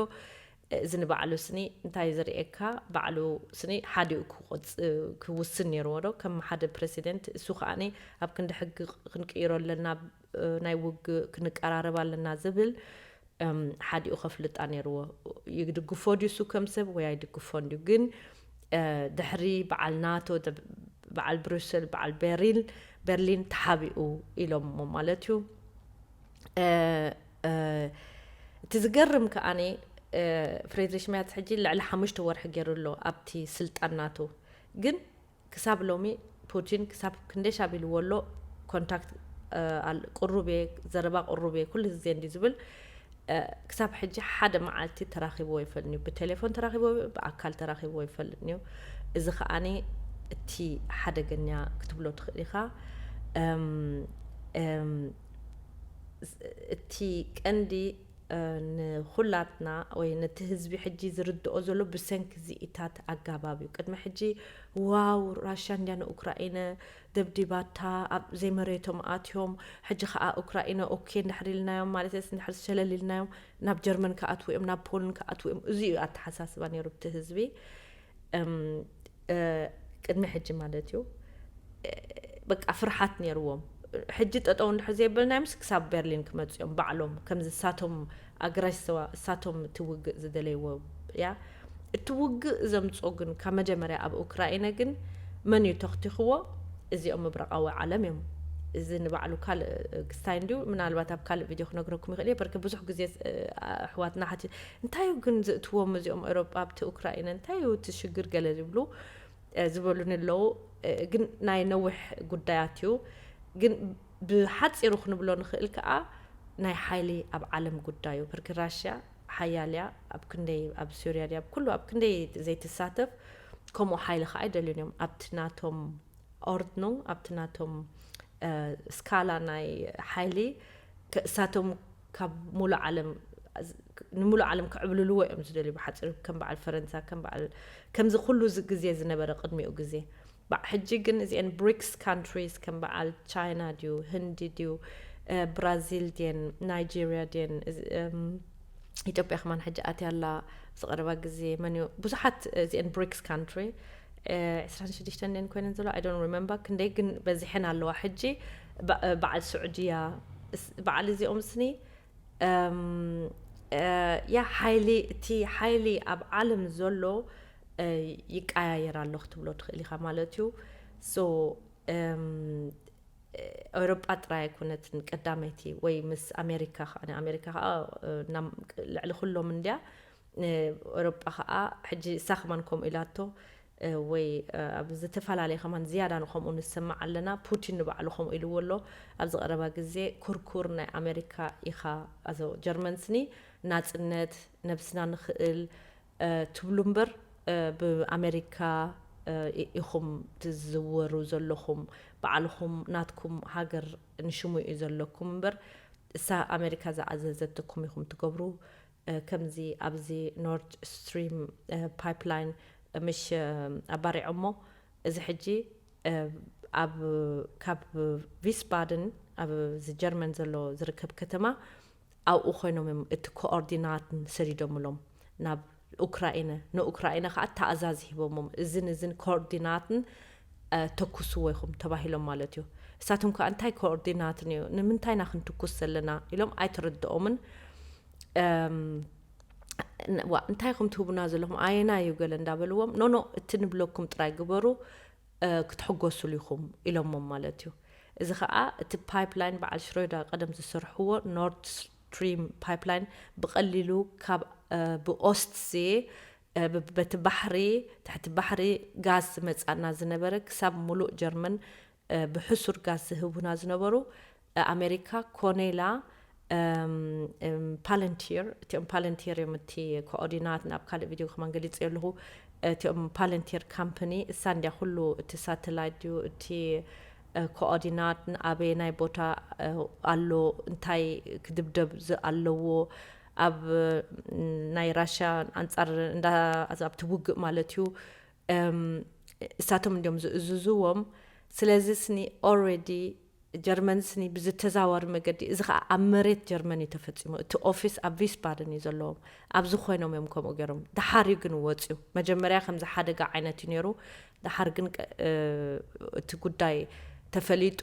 እዚ ንባዕሉ ስኒ እንታይ ዝርእየካ፣ ባዕሉ ስኒ ሓዲኡ ክውስን ነይርዎ ዶ ከም ሓደ ፕሬሲደንት። እሱ ከዓኒ ኣብ ክንዲ ሕጊ ክንቅይሮ ኣለና፣ ናይ ውግእ ክንቀራረብ ኣለና ዝብል ሓዲኡ ከፍልጣ ነይርዎ። ይድግፎ ድዩ እሱ ከም ሰብ ወይ ኣይድግፎን ድዩ? ግን ድሕሪ በዓል ናቶ፣ በዓል ብሩሰል፣ በዓል በርሊን፣ በርሊን ተሓቢኡ ኢሎሞ ማለት እዩ። እቲ ዝገርም ከዓኒ ፍሬድሪሽ ሜርዝ ሕጂ ልዕሊ ሓሙሽተ ወርሒ ገይሩ ኣሎ ኣብቲ ስልጣን ናቶ። ግን ክሳብ ሎሚ ፑቲን ክሳብ ክንደይ ሻብ ኢልዎ ኣሎ፣ ኮንታክት ቅሩብ እየ፣ ዘረባ ቅሩብ እየ ኩሉ ግዜ እንዲ ዝብል። ክሳብ ሕጂ ሓደ መዓልቲ ተራኺብዎ ይፈልጥን እዩ። ብቴሌፎን ተራኺብዎ፣ ብኣካል ተራኺብዎ ይፈልጥን እዩ። እዚ ከዓኒ እቲ ሓደገኛ ክትብሎ ትኽእል ኢኻ። እቲ ቀንዲ ንኹላትና ወይ ነቲ ህዝቢ ሕጂ ዝርድኦ ዘሎ ብሰንኪ እዚኢታት ኣጋባብ እዩ። ቅድሚ ሕጂ ዋው ራሽያ እንድያ ንኡክራኢነ ደብዲባታ፣ ኣብ ዘይመሬቶም ኣትዮም፣ ሕጂ ከዓ ኡክራኢነ ኦኬ እንድሕር ኢልናዮም ማለት እስ እንድሕር ሸለል ኢልናዮም ናብ ጀርመን ክኣትዉ እዮም፣ ናብ ፖልን ክኣትዉ እዮም። እዚ እዩ ኣተሓሳስባ ነይሩ እቲ ህዝቢ ቅድሚ ሕጂ ማለት እዩ። በቃ ፍርሓት ነይርዎም። ሕጂ ጠጠው እንድሕር ዘይበልናዮምስ ክሳብ በርሊን ክመፁ እዮም ባዕሎም፣ ከምዚ እሳቶም ኣግረስዋ እሳቶም እቲ ውግእ ዝደለይዎ እያ። እቲ ውግእ ዘምፅኦ ግን ካብ መጀመርያ ኣብ ኡክራይነ ግን መን እዩ ተኽቲኽዎ? እዚኦም ምብራቓዊ ዓለም እዮም። እዚ ንባዕሉ ካልእ ክስታይ እንድዩ፣ ምናልባት ኣብ ካልእ ቪድዮ ክነግረኩም ይኽእል እየ። በርክ ብዙሕ ግዜ ኣሕዋትና ሓቲ እንታይ እዩ ግን ዝእትዎም እዚኦም ኤውሮጳ ኣብቲ ኡክራይነ እንታይ እዩ እቲ ሽግር ገለ ዝብሉ ዝበሉኒ ኣለዉ። ግን ናይ ነዊሕ ጉዳያት እዩ። ግን ብሓፂሩ ክንብሎ ንኽእል ከዓ ናይ ሓይሊ ኣብ ዓለም ጉዳዩ። ብርክ ራሽያ ሓያል እያ፣ ኣብ ክንደይ ኣብ ሱርያ ድያ ኩሉ ኣብ ክንደይ ዘይትሳተፍ፣ ከምኡ ሓይሊ ከዓ ኣይደልዩን እዮም። ኣብቲ ናቶም ኦርድኑ ኣብቲ ናቶም ስካላ ናይ ሓይሊ እሳቶም ካብ ሙሉእ ዓለም ንሙሉእ ዓለም ክዕብልልዎ እዮም ዝደልዩ። ብሓፂሩ ከም በዓል ፈረንሳ ከም በዓል ከምዚ ኩሉ ግዜ ዝነበረ ቅድሚኡ ግዜ። ሕጂ ግን እዚአን ብሪክስ ካንትሪስ ከም በዓል ቻይና ድዩ ህንዲ ድዩ ብራዚል ድየን ናይጀርያ ድየን ኢትዮጵያ ከማን ሕጂ ኣትያ ኣላ። ዝቐረባ ግዜ መን እዩ ብዙሓት እዚአን ብሪክስ ካንትሪ ዕስራን ሽዱሽተን ድየን ኮይነን ዘሎ I don't remember ክንደይ ግን በዚሐን ኣለዋ። ሕጂ በዓል ስዑድያ በዓል እዚኦም ስኒ ያ ሓይሊ እቲ ሓይሊ ኣብ ዓለም ዘሎ ይቀያየር ኣሎ ክትብሎ ትኽእል ኢኻ ማለት እዩ። So ኤውሮጳ ጥራይ ኣይኮነትን ቀዳመይቲ ወይ ምስ ኣሜሪካ ከዓ ኣሜሪካ ከዓ ልዕሊ ኩሎም እንድያ። ኤውሮጳ ከዓ ሕጂ እሳ ከማን ከምኡ ኢላቶ ወይ ኣብ ዝተፈላለየ ከማን ዝያዳ ንከምኡ ንሰማዕ ኣለና። ፑቲን ንባዕሉ ከምኡ ኢልዎ ኣሎ ኣብዚ ቀረባ ግዜ። ኩርኩር ናይ ኣሜሪካ ኢኻ ኣዞ ጀርመን ስኒ ናፅነት ነብስና ንኽእል ትብሉ እምበር ብኣሜሪካ ኢኹም ትዝወሩ ዘለኹም፣ ባዕልኹም ናትኩም ሃገር ንሽሙ እዩ ዘለኩም እምበር እሳ ኣሜሪካ ዝኣዘዘትኩም ኢኹም ትገብሩ። ከምዚ ኣብዚ ኖርድ ስትሪም ፓይፕላይን ምሽ ኣባሪዖሞ እዚ ሕጂ ኣብ ካብ ቪስባድን ኣብዚ ጀርመን ዘሎ ዝርከብ ከተማ ኣብኡ ኮይኖም እዮም እቲ ኮኦርዲናትን ሰዲዶምሎም ናብ ኡክራይነ። ንኡክራይነ ከዓ ተኣዛዝ ሂቦሞም፣ እዝን እዝን ኮኦርዲናትን ተኩስዎ ኢኹም ተባሂሎም ማለት እዩ። እሳቶም ከዓ እንታይ ኮኦርዲናትን እዩ፣ ንምንታይ ኢና ክንትኩስ ዘለና ኢሎም ኣይተረድኦምን። ዋ እንታይ ኢኹም ትህቡና ዘለኹም፣ ኣየና እዩ ገለ እንዳበልዎም፣ ኖኖ እቲ ንብለኩም ጥራይ ግበሩ ክትሕጎሱሉ ኢኹም ኢሎሞም ማለት እዩ። እዚ ከዓ እቲ ፓይፕላይን በዓል ሽሮዳ ቀደም ዝሰርሕዎ ኖርድ ስትሪም ፓይፕላይን ብቐሊሉ ካብ ብኦስትዜ በቲ ባሕሪ ትሕቲ ባሕሪ ጋዝ ዝመፃና ዝነበረ ክሳብ ሙሉእ ጀርመን ብሕሱር ጋዝ ዝህቡና ዝነበሩ ኣሜሪካ ኮኔላ ፓለንቲር፣ እቲኦም ፓለንቲር እዮም። እቲ ኮኦርዲናት ናብ ካልእ ቪድዮ ከማን ገሊፀ ኣለኹ። እቲኦም ፓለንቲር ካምፕኒ እሳ እንዲያ ኩሉ እቲ ሳተላይት ድዩ እቲ ኮኦርዲናት ኣበየናይ ቦታ ኣሎ እንታይ ክድብደብ ኣለዎ ኣብ ናይ ራሽያ ኣንፃር እንዳ ኣብቲ ውግእ ማለት እዩ እሳቶም እንዲዮም ዝእዝዝዎም። ስለዚ ስኒ ኦረዲ ጀርመን ስኒ ብዝተዛዋሪ መገዲ፣ እዚ ከዓ ኣብ መሬት ጀርመን እዩ ተፈፂሙ። እቲ ኦፊስ ኣብ ቪስባደን እዩ ዘለዎም። ኣብዚ ኮይኖም እዮም ከምኡ ገይሮም። ደሓር እዩ ግን ወፅዩ። መጀመርያ ከምዚ ሓደጋ ዓይነት እዩ ነይሩ። ደሓር ግን እቲ ጉዳይ ተፈሊጡ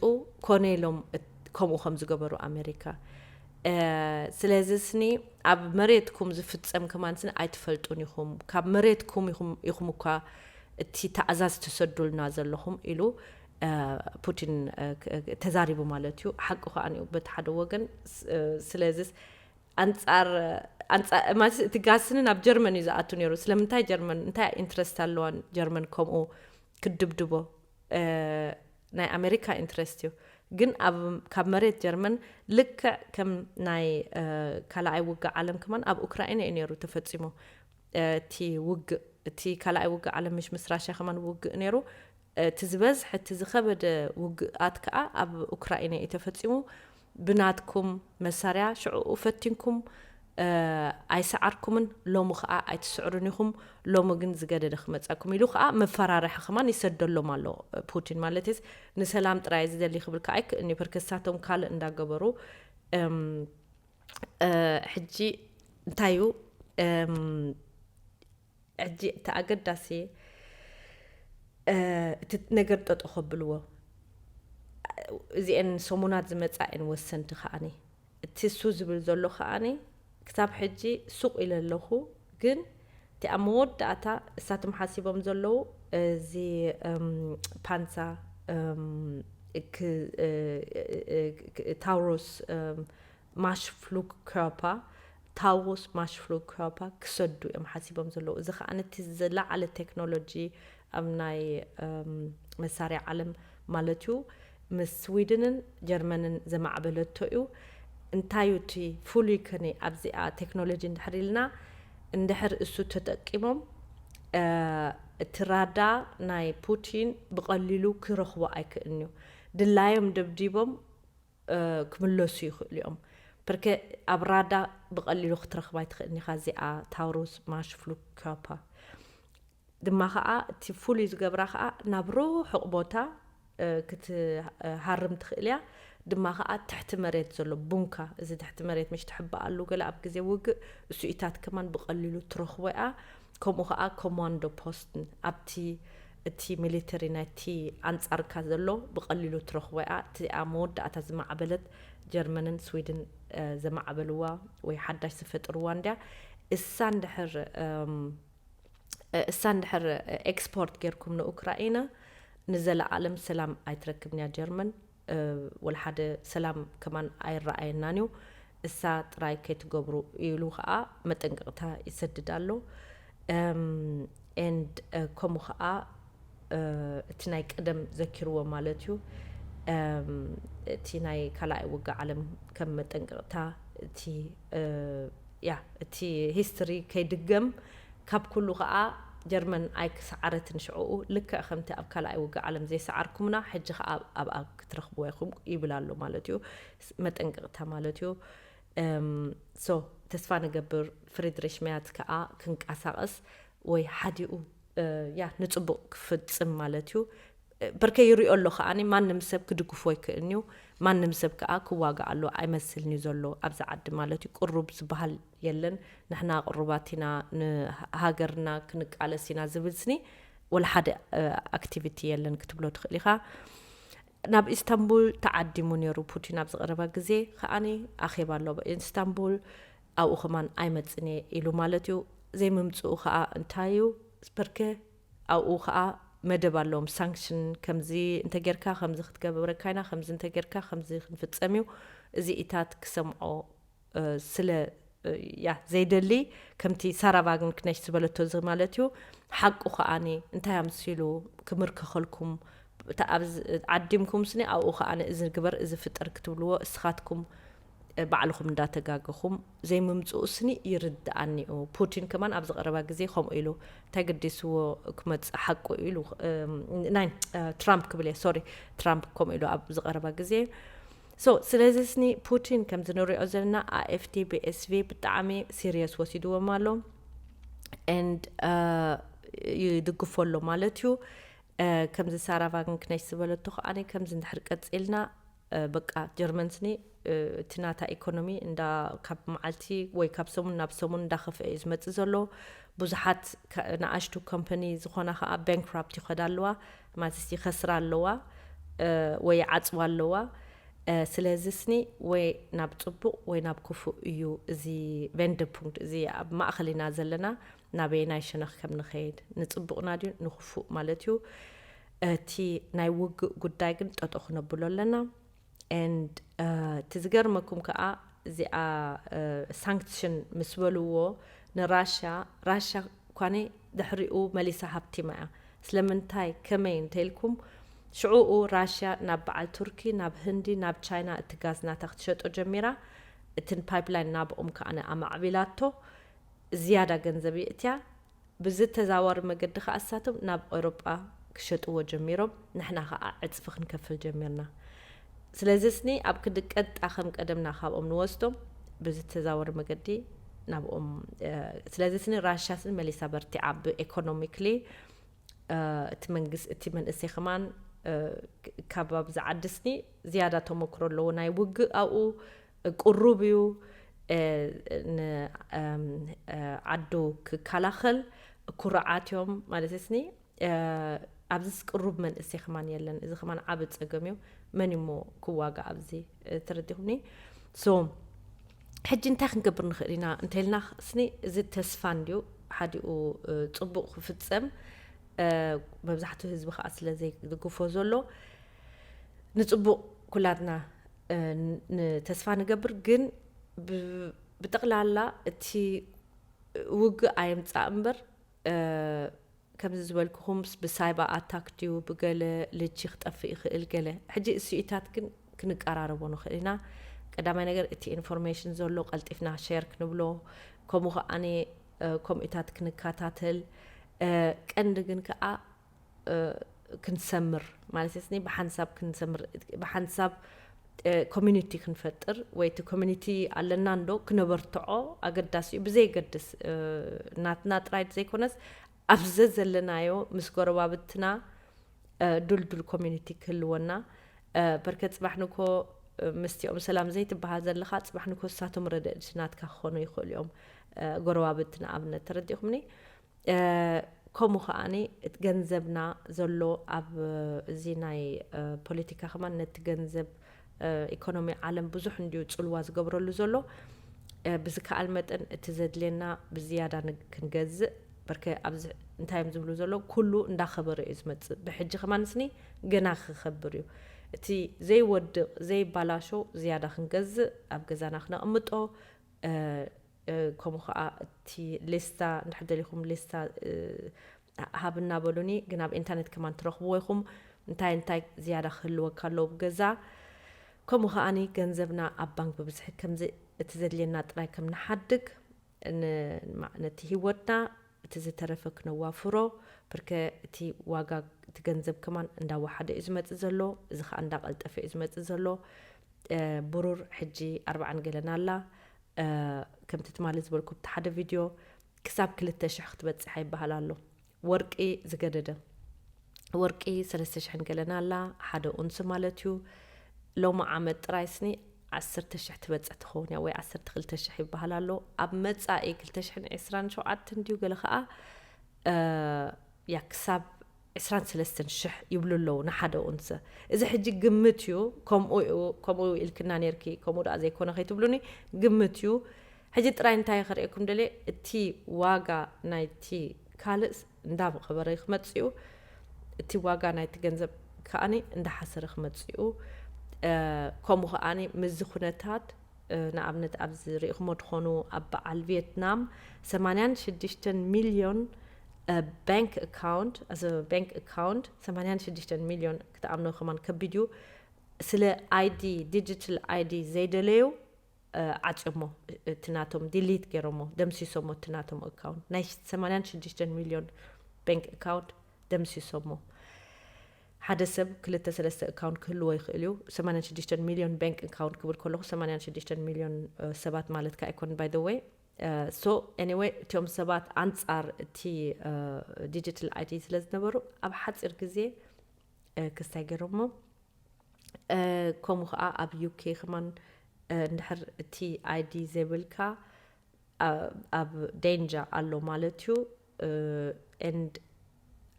ኮነ ኢሎም ከምኡ ከም ዝገበሩ ኣሜሪካ። ስለዚ ስኒ ኣብ መሬትኩም ዝፍፀም ከማን ስኒ ኣይትፈልጡን ኢኹም። ካብ መሬትኩም ኢኹም እኳ እቲ ተኣዛዝ ትሰዱልና ዘለኹም ኢሉ ፑቲን ተዛሪቡ ማለት እዩ። ሓቂ ከዓ በቲ ሓደ ወገን። ስለዚ ኣንፃር ማለት እቲ ጋስኒ ናብ ጀርመን እዩ ዝኣቱ ነይሩ። ስለምንታይ ጀርመን እንታይ ኢንትረስት ኣለዋን ጀርመን ከምኡ ክድብድቦ? ናይ ኣሜሪካ ኢንትረስት እዩ። ግን ካብ መሬት ጀርመን ልክዕ ከም ናይ ካልኣይ ውግእ ዓለም ከማን ኣብ ኡክራይና እዩ ነይሩ ተፈፂሙ። እቲ ውግእ እቲ ካልኣይ ውግእ ዓለም ምሽ ምስ ራሽያ ከማን ውግእ ነይሩ። እቲ ዝበዝሐ እቲ ዝኸበደ ውግኣት ከዓ ኣብ ኡክራይና እዩ ተፈፂሙ። ብናትኩም መሳርያ ሽዕኡ ፈቲንኩም ኣይሰዓርኩምን፣ ሎሚ ከዓ ኣይትስዕሩን ኢኹም። ሎሚ ግን ዝገደደ ክመፀኩም ኢሉ ከዓ መፈራርሒ ከማን ይሰደሎም ኣሎ ፑቲን። ማለት ንሰላም ጥራይ ዝደሊ ክብል ከዓ ኣይክእልኒ። ፐርከሳቶም ካልእ እንዳገበሩ ሕጂ እንታይ እዩ ሕጂ እቲ ኣገዳሲ እቲ ነገር ጠጦ ከብልዎ። እዚአን ሰሙናት ዝመፃ እየን ወሰንቲ ከዓኒ። እቲ እሱ ዝብል ዘሎ ከዓኒ ክሳብ ሕጂ ሱቕ ኢለ ኣለኹ፣ ግን እቲ ኣብ መወዳእታ እሳቶም ሓሲቦም ዘለዉ እዚ ፓንሳ ታውሮስ ማሽ ፍሉግ ከርፓ ታውስ ማሽ ፍሉግ ከርፓ ክሰዱ እዮም ሓሲቦም ዘለዉ። እዚ ከዓ ነቲ ዝለዓለ ቴክኖሎጂ ኣብ ናይ መሳርያ ዓለም ማለት እዩ ምስ ስዊድንን ጀርመንን ዘማዕበለቶ እዩ። እንታይ እዩ እቲ ፍሉይ ከኒ ኣብዚኣ ቴክኖሎጂ እንድሕር ኢልና እንድሕር እሱ ተጠቂሞም እቲ ራዳ ናይ ፑቲን ብቐሊሉ ክረኽቦ ኣይክእልን እዩ። ድላዮም ደብዲቦም ክምለሱ ይኽእሉ እዮም። ብርከ ኣብ ራዳ ብቐሊሉ ክትረኽባ ኣይትኽእልን ኢኻ እዚኣ ታውሩስ ማሽ ፍሉክ ከርፓ። ድማ ከዓ እቲ ፍሉይ ዝገብራ ከዓ ናብ ርሑቕ ቦታ ክትሃርም ትኽእል እያ። ድማ ከዓ ትሕቲ መሬት ዘሎ ቡንካ፣ እዚ ትሕቲ መሬት ምሽ ትሕባእ ኣሉ ገለ ኣብ ግዜ ውግእ እሱኢታት ከማን ብቐሊሉ ትረኽቦ እያ። ከምኡ ከዓ ኮማንዶ ፖስትን ኣብቲ እቲ ሚሊተሪ ናይቲ ኣንጻርካ ዘሎ ብቐሊሉ ትረኽቦ እያ። እቲ ኣብ መወዳእታ ዝማዕበለት ጀርመንን ስዊድን ዘማዕበልዋ ወይ ሓዳሽ ዝፈጥርዋ እንድያ። እሳ እንድሕር እሳ እንድሕር ኤክስፖርት ጌርኩም ንኡክራኢና ንዘለኣለም ሰላም ኣይትረክብን እያ ጀርመን። ወላ ሓደ ሰላም ከማን ኣይረኣየናን እዩ። እሳ ጥራይ ከይትገብሩ ኢሉ ከዓ መጠንቀቕታ ይሰድድ ኣሎ። ኤንድ ከምኡ ከዓ እቲ ናይ ቀደም ዘኪርዎ ማለት እዩ። እቲ ናይ ካልኣይ ውግእ ዓለም ከም መጠንቀቕታ እቲ ያ እቲ ሂስትሪ ከይድገም ካብ ኩሉ ከዓ ጀርመን ኣይክሰዓረትን ሽዕኡ ልክዕ ከምቲ ኣብ ካልኣይ ውግእ ዓለም ዘይሰዓርኩምና ሕጂ ከዓ ኣብኣ ክትረኽብዎ ኢኹም ይብል ኣሎ ማለት እዩ። መጠንቀቕታ ማለት እዩ። ሶ ተስፋ ንገብር ፍሪድሪሽ መያት ከዓ ክንቀሳቐስ ወይ ሓዲኡ ያ ንፅቡቕ ክፍፅም ማለት እዩ። በርከ ይሪኦ ኣሎ ከዓኒ ማንም ሰብ ክድግፎ ይክእልን እዩ። ማንም ሰብ ከዓ ክዋጋእ ኣሎ ኣይመስልን እዩ ዘሎ ኣብዚ ዓዲ ማለት እዩ። ቅሩብ ዝበሃል የለን። ንሕና ቅሩባት ኢና፣ ንሃገርና ክንቃለስ ኢና ዝብል ስኒ ወላ ሓደ ኣክቲቪቲ የለን ክትብሎ ትኽእል ኢኻ። ናብ ኢስታንቡል ተዓዲሙ ነይሩ ፑቲን ኣብ ዝቐረባ ግዜ ከዓኒ ኣኼባ ኣሎ ኢስታንቡል። ኣብኡ ከማን ኣይመጽን እየ ኢሉ ማለት እዩ። ዘይምምጽኡ ከዓ እንታይ እዩ? በርከ ኣብኡ ከዓ መደብ ኣለዎም። ሳንክሽን ከምዚ እንተጌርካ ከምዚ ክትገብረካ ኢና፣ ከምዚ እንተጌርካ ከምዚ ክንፍጸም እዩ። እዚ ኢታት ክሰምዖ ስለ ያ ዘይደሊ፣ ከምቲ ሳራ ቫግንክነሽ ዝበለቶ እዚ ማለት እዩ። ሓቁ ከዓኒ እንታይ ኣምሲሉ ክምርከኸልኩም? ዓዲምኩም ስኒ ኣብኡ ከዓኒ እዚ ግበር እዚ ፍጠር ክትብልዎ እስኻትኩም ባዕልኹም እንዳተጋገኹም ዘይምምፅኡ ስኒ ይርድኣኒ እዩ። ፑቲን ከማን ኣብ ዝቐረባ ግዜ ከምኡ ኢሉ እንታይ ገዲስዎ ክመፅእ ሓቁ ኢሉ ናይ ትራምፕ ክብል እየ ሶሪ ትራምፕ ከምኡ ኢሉ ኣብ ዝቐረባ ግዜ so ስለዚ ስኒ ፑቲን ከምዚ ንሪኦ ዘለና ኣኤፍዲ ብኤስቪ ብጣዕሚ ሲሪየስ ወሲድዎም ኣሎ and ይድግፎ ኣሎ ማለት እዩ። ከምዚ ሳራ ቫግንክነሽ ዝበለቶ ከዓኒ ከምዚ እንድሕር ቀፂልና በቃ ጀርመን ስኒ እቲ ናታ ኢኮኖሚ እንዳ ካብ መዓልቲ ወይ ካብ ሰሙን ናብ ሰሙን እንዳኸፍአ እዩ ዝመፅእ ዘሎ። ብዙሓት ንኣሽቱ ኮምፓኒ ዝኾና ከዓ ባንክራፕት ይኸዳ ኣለዋ ማለት ይኸስራ ኣለዋ ወይ ይዓፅዋ ኣለዋ። ስለዚ ስኒ ወይ ናብ ፅቡቕ ወይ ናብ ክፉእ እዩ እዚ ቬንደፑንክት እዚ ኣብ ማእኸል ኢና ዘለና። ናበየናይ ሸነኽ ከም ንኸይድ ንፅቡቕና ድዩ ንኽፉእ ማለት እዩ። እቲ ናይ ውግእ ጉዳይ ግን ጠጦ ክነብሎ ኣለና። And እቲ ዝገርመኩም ከዓ እዚኣ ሳንክሽን ምስ በልዎ ንራሽያ ራሽያ ኳነ ድሕሪኡ መሊሳ ሃብቲማ እያ። ስለምንታይ ከመይ እንተኢልኩም ሽዑኡ ራሽያ ናብ በዓል ቱርኪ ናብ ህንዲ ናብ ቻይና እቲ ጋዝ ናታ ክትሸጦ ጀሚራ። እትን ፓይፕላይን ናብኦም ከዓ ኣማዕቢላቶ ዝያዳ ገንዘብ የእትያ። ብዝተዛዋሪ መገዲ ከዓ እሳቶም ናብ ኤውሮጳ ክሸጥዎ ጀሚሮም። ንሕና ከዓ ዕፅፊ ክንከፍል ጀሚርና። ስለዚ ስኒ ኣብ ክንዲ ቀጥታ ከም ቀደምና ካብኦም ንወስዶም ብዝተዛወሪ መገዲ ናብኦም ስለዚ ስኒ ራሻ ስኒ መሊሳ በርቲዓ ብኤኮኖሚክሊ እቲ መንግስቲ እቲ መንእሰይ ከማን ካብ ኣብዚ ዓዲ ስኒ ዝያዳ ተመክሮ ኣለዎ ናይ ውግእ ኣብኡ ቅሩብ እዩ ንዓዱ ክከላኸል ኩርዓት እዮም ማለት ስኒ ኣብዚ ቅሩብ መንእሰይ ከማን የለን። እዚ ከማን ዓብ ፀገም እዩ። መን እሞ ክዋጋ ኣብዚ ተረዲኹምኒ? So ሕጂ እንታይ ክንገብር ንኽእል ኢና እንተልና ስኒ እዚ ተስፋ እንድዩ ሓዲኡ ፅቡቕ ክፍፀም መብዛሕትኡ ህዝቢ ከዓ ስለ ዘይድግፎ ዘሎ ንፅቡቕ ኩላትና ንተስፋ ንገብር። ግን ብጠቕላላ እቲ ውግእ ኣየምፃእ እምበር ከምዚ ዝበልኩኹምስ ብሳይባ ኣታክ ድዩ ብገለ ልጂ ክጠፍእ ይኽእል ገለ ሕጂ እሱኢታት ግን ክንቀራረቦ ንኽእል ኢና። ቀዳማይ ነገር እቲ ኢንፎርሜሽን ዘሎ ቀልጢፍና ሸር ክንብሎ ከምኡ ከዓኒ ከምኡታት ክንከታተል ቀንዲ ግን ከዓ ክንሰምር ማለት ስኒ ብሓንሳብ ክንሰምር ብሓንሳብ ኮሚኒቲ ክንፈጥር ወይ እቲ ኮሚኒቲ ኣለና እንዶ ክነበርትዖ ኣገዳሲ እዩ ብዘይገድስ ናትና ጥራይ ዘይኮነስ ኣብ ዘዘለናዮ ምስ ጎረባብትና ዱልዱል ኮሚኒቲ ክህልወና በርከ ፅባሕ ንኮ ምስቲኦም ሰላም ዘይትበሃል ዘለኻ ፅባሕ ንኮ ሳቶም ረድእቲ ናትካ ክኾኑ ይኽእሉ እዮም ጎረባብቲ ንኣብነት ተረዲኹምኒ ከምኡ ከዓኒ እቲ ገንዘብና ዘሎ ኣብ እዚ ናይ ፖለቲካ ከማን ነቲ ገንዘብ ኢኮኖሚ ዓለም ብዙሕ እንድዩ ፅልዋ ዝገብረሉ ዘሎ ብዝከኣል መጠን እቲ ዘድልየና ብዝያዳ ክንገዝእ በርከ ኣብዚ እንታይ እዮም ዝብሉ ዘሎ ኩሉ እንዳኸበረ እዩ ዝመፅእ ብሕጂ ከማን ስኒ ገና ክኸብር እዩ እቲ ዘይወድቕ ዘይባላሾ ዝያዳ ክንገዝእ ኣብ ገዛና ክነቕምጦ ከምኡ ከዓ እቲ ሌስታ እንድሕር ደሊኹም ሌስታ ሃብ እናበሉኒ ግን ኣብ ኢንተርኔት ከማን ትረኽብዎ ኢኹም እንታይ እንታይ ዝያዳ ክህልወካ ኣለዎ ብገዛ ከምኡ ከዓኒ ገንዘብና ኣብ ባንክ ብብዝሒ ከምዚ እቲ ዘድልየና ጥራይ ከም ንሓድግ ነቲ ህይወትና እቲ ዝተረፈ ክነዋፍሮ ብርከ እቲ ዋጋ እቲ ገንዘብ ከማን እንዳወሓደ እዩ ዝመፅእ ዘሎ እዚ ከዓ እንዳቀልጠፈ እዩ ዝመፅእ ዘሎ ብሩር ሕጂ ኣርባዓን ገለን ኣላ ከምቲ ትማሊ ዝበልኩ ብቲ ሓደ ቪድዮ ክሳብ ክልተ ሽሕ ክትበፅሕ ይበሃል ኣሎ ወርቂ ዝገደደ ወርቂ ሰለስተ ሽሕን ገለን ኣላ ሓደ ኡንስ ማለት እዩ ሎሚ ዓመት ጥራይ ስኒ ዓሰርተ ሽሕ ትበፅሕ ትኸውን እያ፣ ወይ ዓሰርተ ክልተ ሽሕ ይበሃል ኣሎ። ኣብ መፃኢ ክልተ ሽሕን ዕስራን ሸውዓተን ድዩ ገለ ከዓ ያ ክሳብ ዕስራን ሰለስተን ሽሕ ይብሉ ኣለዉ ንሓደ ኡንሰ። እዚ ሕጂ ግምት እዩ። ከምኡ እዩ፣ ከምኡ ኢልክና ነርኪ፣ ከምኡ ደኣ ዘይኮነ ከይትብሉኒ፣ ግምት እዩ። ሕጂ ጥራይ እንታይ ከርእየኩም ደልየ፣ እቲ ዋጋ ናይቲ ካልእ እንዳኸበረ ክመጽእ እዩ፣ እቲ ዋጋ ናይቲ ገንዘብ ከኣኒ እንዳሓሰረ ክመጽእ እዩ። ከምኡ ከኣኒ ምስዚ ኩነታት ንኣብነት ኣብዚ ርኢኹሞ ትኾኑ ኣብ በዓል ቪየትናም ሰማንያን ሽዱሽተን ሚልዮን ባንክ ኣካውንት፣ ባንክ ኣካውንት ሰማንያን ሽዱሽተን ሚልዮን ክትኣምኖ ከማን ከቢድ እዩ። ስለ ኣይዲ፣ ዲጂታል ኣይዲ ዘይደለዩ ዓፅዮሞ፣ እቲ ናቶም ዲሊት ገይሮሞ፣ ደምሲሶሞ፣ እቲ ናቶም ኣካውንት ናይ ሰማንያን ሽዱሽተን ሚልዮን ባንክ ኣካውንት ደምሲሶሞ። ሓደ ሰብ ክልተ ሰለስተ ኣካውንት ክህልዎ ይኽእል እዩ። ሰማንያን ሽዱሽተን ሚልዮን ባንክ ኣካውንት ክብል ከለኹ ሰማንያን ሽዱሽተን ሚልዮን ሰባት ማለት ከ ኣይኮን፣ by the way። So anyway፣ እቲኦም ሰባት ኣንጻር እቲ ዲጂታል ኣይዲ ስለ ዝነበሩ ኣብ ሓፂር ግዜ ክስታይ ገይሮሞ። ከምኡ ከዓ ኣብ ዩኬ ከማን እንድሕር እቲ ኣይዲ ዘይብልካ ኣብ ዴንጀር ኣሎ ማለት እዩ። And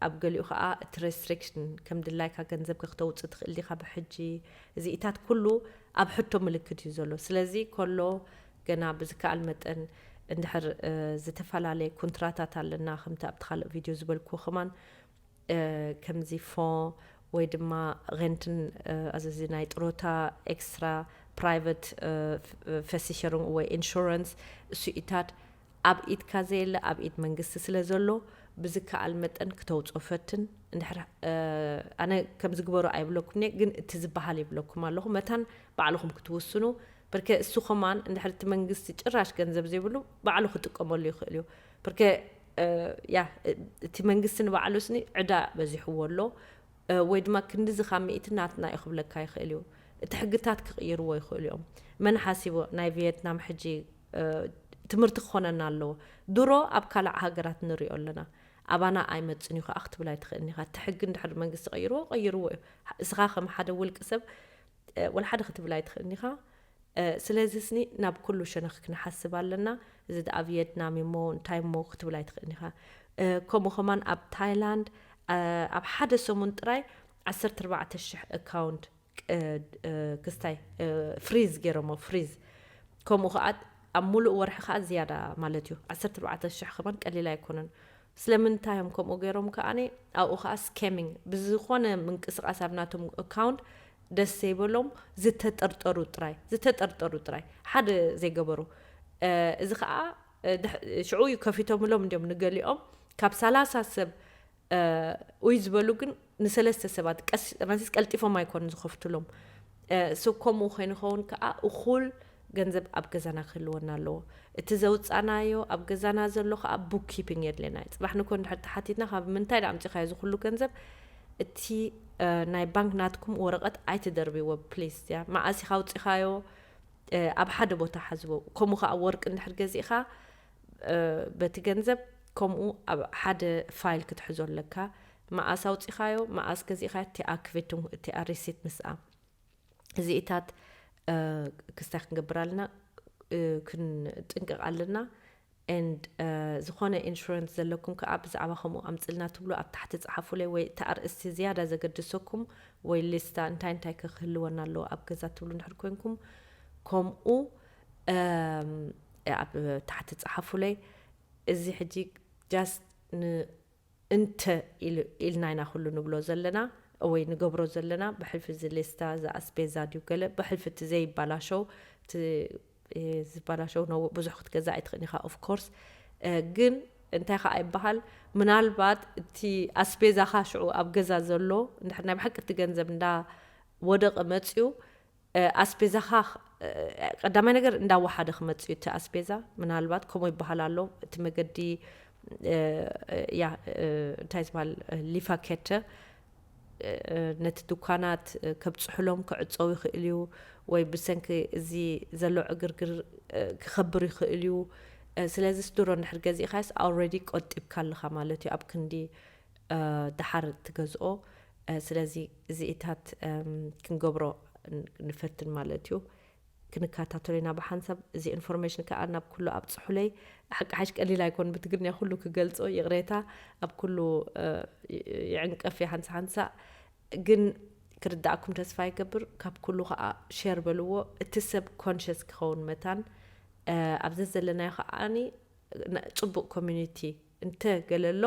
ኣብ ገሊኡ ከዓ እቲ ሬስትሪክሽን ከም ድላይካ ገንዘብ ክተውፅእ ትኽእል ዲኻ ብሕጂ። እዚኢታት ኩሉ ኣብ ሕቶ ምልክት እዩ ዘሎ። ስለዚ ከሎ ገና ብዝከኣል መጠን እንድሕር ዝተፈላለየ ኩንትራታት ኣለና፣ ከምቲ ኣብቲ ካልእ ቪድዮ ዝበልኩ ከማን ከምዚ ፎ ወይ ድማ ሬንትን ኣዘዚ ናይ ጥሮታ ኤክስትራ ፕራይቨት ፈሲሸሩን ወይ ኢንሹራንስ እሱኢታት ኣብ ኢድካ ዘየለ ኣብ ኢድ መንግስቲ ስለ ዘሎ ብዝከኣል መጠን ክተውፅኦ ፈትን። እንድሕር ኣነ ከምዚ ግበሩ ኣይብለኩም እየ፣ ግን እቲ ዝበሃል ይብለኩም ኣለኹ። መታን ባዕልኹም ክትውስኑ፣ ብርከ እሱ ከማን እንድሕር እቲ መንግስቲ ጭራሽ ገንዘብ ዘይብሉ ባዕሉ ክጥቀመሉ ይኽእል እዩ። ብርከ ያ እቲ መንግስቲ ንባዕሉ ስኒ ዕዳ በዚሕዎ ኣሎ፣ ወይ ድማ ክንድዚ ካብ ሚእቲ ናትና እዩ ክብለካ ይኽእል እዩ። እቲ ሕግታት ክቕይርዎ ይኽእሉ እዮም። መን ሓሲቡ ናይ ቪየትናም ሕጂ ትምህርቲ ክኾነና ኣለዎ። ድሮ ኣብ ካልእ ሃገራት ንሪኦ ኣለና። ኣባና ኣይመፅን እዩ ከዓ ክትብል ኣይትኽእልን ኢኻ። እቲ ሕጊ እንድሕር መንግስቲ ቀይርዎ፣ ቀይርዎ እዩ። እስኻ ከም ሓደ ውልቂ ሰብ ወላ ሓደ ክትብል ኣይትኽእልን ኢኻ። ስለዚ ስኒ ናብ ኩሉ ሸነኽ ክንሓስብ ኣለና። እዚ ደኣ ቪየትናም እሞ እንታይ እሞ ክትብል ኣይትኽእልን ኢኻ። ከምኡ ከማን ኣብ ታይላንድ ኣብ ሓደ ሰሙን ጥራይ ዓሰርተ ኣርባዕተ ሽሕ ኣካውንት ክስታይ ፍሪዝ ገይሮሞ፣ ፍሪዝ። ከምኡ ከዓ ኣብ ሙሉእ ወርሒ ከዓ ዝያዳ ማለት እዩ። ዓሰርተ ኣርባዕተ ሽሕ ከማን ቀሊል ኣይኮነን። ስለምንታይ እዮም ከምኡ ገይሮም ከኣኒ ኣብኡ ከዓ ስኬሚንግ ብዝኾነ ምንቅስቃስ ኣብ ናቶም ኣካውንት ደስ ዘይበሎም ዝተጠርጠሩ ጥራይ፣ ዝተጠርጠሩ ጥራይ ሓደ ዘይገበሩ። እዚ ከዓ ሽዑ እዩ ከፊቶምሎም እንዲዮም ንገሊኦም ካብ ሰላሳ ሰብ ኡይ ዝበሉ ግን ንሰለስተ ሰባት ቀስ ማለት ቀልጢፎም ኣይኮኑን ዝኸፍትሎም። ሶ ከምኡ ከይንኸውን ከዓ እኹል ገንዘብ ኣብ ገዛና ክህልወና ኣለዎ። እቲ ዘውፃናዮ ኣብ ገዛና ዘሎ ከዓ ቡክ ኪፒንግ የድልየና እዩ። ፅባሕ ንኮ እንድሕር ተሓቲትና ካብ ምንታይ ዳ ኣምፂኻዮ እዚ ኩሉ ገንዘብ፣ እቲ ናይ ባንክ ናትኩም ወረቐት ኣይትደርብዎ ፕሊስ። ያ መዓስ ኢኻ ኣውፂኻዮ ኣብ ሓደ ቦታ ሓዝቦ። ከምኡ ከዓ ወርቂ እንድሕር ገዚእኻ በቲ ገንዘብ ከምኡ ኣብ ሓደ ፋይል ክትሕዞ ኣለካ። መዓስ ኣውፂኻዮ፣ መዓስ ገዚእኻዮ፣ እቲኣ ክፍትም፣ እቲኣ ሪሲት ምስኣ። እዚኢታት ክስታይ ክንገብር ኣለና፣ ክንጥንቅቕ ኣለና። And ዝኾነ ኢንሹራንስ ዘለኩም ከዓ ብዛዕባ ከምኡ ኣምፅልና ትብሉ ኣብ ታሕቲ ፀሓፉለይ፣ ወይ እቲ ኣርእስቲ ዝያዳ ዘገድሰኩም ወይ ሊስታ እንታይ እንታይ ከ ክህልወና ኣለዎ ኣብ ገዛ ትብሉ እንድሕር ኮንኩም ከምኡ ኣብ ታሕቲ ፀሓፉለይ። እዚ ሕጂ ጃስት ን እንተ ኢልና ኢና ኩሉ ንብሎ ዘለና ወይ ንገብሮ ዘለና። ብሕልፊ እዚ ሌስታ እዚ ኣስቤዛ ድዩ ገለ ብሕልፊ እቲ ዘይባላሸው፣ እቲ ዝባላሸው ነው ብዙሕ ክትገዛ ኣይትኽእል ኢኻ። ኦፍ ኮርስ ግን እንታይ ከዓ ይበሃል፣ ምናልባት እቲ ኣስቤዛኻ ሽዑ ኣብ ገዛ ዘሎ እንድሕር ናይ ብሓቂ እቲ ገንዘብ እንዳ ወደቐ መፅዩ ኣስቤዛኻ ቀዳማይ ነገር እንዳወሓደ ክመፅእ እዩ እቲ ኣስቤዛ። ምናልባት ከምኡ ይበሃል ኣሎ። እቲ መገዲ ያ እንታይ ዝበሃል ሊፋኬተ ነቲ ድኳናት ከብፅሕሎም ክዕፀው ይኽእል እዩ፣ ወይ ብሰንኪ እዚ ዘሎ ዕግርግር ክኸብር ይኽእል እዩ። ስለዚ ስድሮ እንድሕር ገዚእካስ ኣውረዲ ቆጢብካ ኣለኻ ማለት እዩ ኣብ ክንዲ ደሓር ትገዝኦ። ስለዚ እዚኢታት ክንገብሮ ንፈትን ማለት እዩ። ክንከታተሎ ኢና ብሓንሳብ። እዚ ኢንፎርሜሽን ከዓ ናብ ኩሉ ኣብፅሑለይ። ሓቂ ሓሽ ቀሊል ኣይኮን ብትግርኛ ኩሉ ክገልፆ ይቕሬታ። ኣብ ኩሉ ይዕንቀፍ ሓንሳ ሓንሳ ግን ክርዳእኩም ተስፋ ይገብር። ካብ ኩሉ ከዓ ሸር በልዎ፣ እቲ ሰብ ኮንሽስ ክኸውን መታን። ኣብ ዘዘለናዮ ከዓኒ ፅቡቅ ኮሚኒቲ እንተ ገለሎ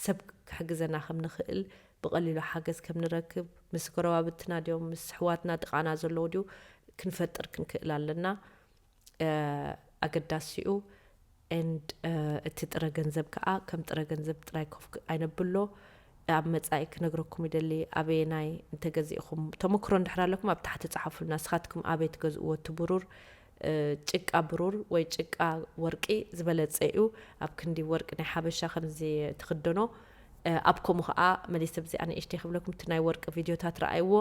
ሰብ ክሕግዘና ከም ንኽእል፣ ብቐሊሉ ሓገዝ ከም ንረክብ፣ ምስ ጎረባብትና ድዮም ምስ ሕዋትና ጥቓና ዘለዉ ድዩ ክንፈጥር ክንክእል ኣለና። ኣገዳሲኡ። And እቲ ጥረ ገንዘብ ከዓ ከም ጥረ ገንዘብ ጥራይ ኮፍ ኣይነብሎ። ኣብ መፃኢ ክነግረኩም ይደሊ። ኣበየናይ እንተገዚእኹም ተመክሮ እንድሕር ኣለኩም ኣብ ታሕቲ ፀሓፉልና። ንስኻትኩም ኣበይ ትገዝእዎ እቲ ብሩር? ጭቃ ብሩር ወይ ጭቃ ወርቂ ዝበለፀ እዩ። ኣብ ክንዲ ወርቂ ናይ ሓበሻ ከምዚ ትኽደኖ ኣብ ከምኡ ከዓ መሊሰ ብዚኣ ንእሽተይ ክብለኩም እቲ ናይ ወርቂ ቪድዮታት ረኣይዎ።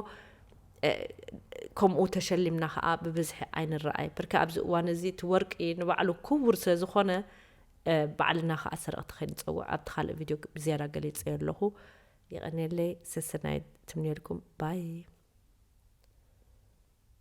ከምኡ ተሸሊምና ከዓ ብብዝሒ ኣይንረኣይ። ብርካ ኣብዚ እዋን እዚ እቲ ወርቂ ንባዕሉ ክቡር ስለ ዝኾነ ባዕልና ከዓ ሰረቕቲ ከይንፀውዕ ኣብቲ ካልእ ቪድዮ ብዝያዳ ገሊፀዮ ኣለኹ። የቐንየለይ። ሰሰናይ ትምንየልኩም። ባይ።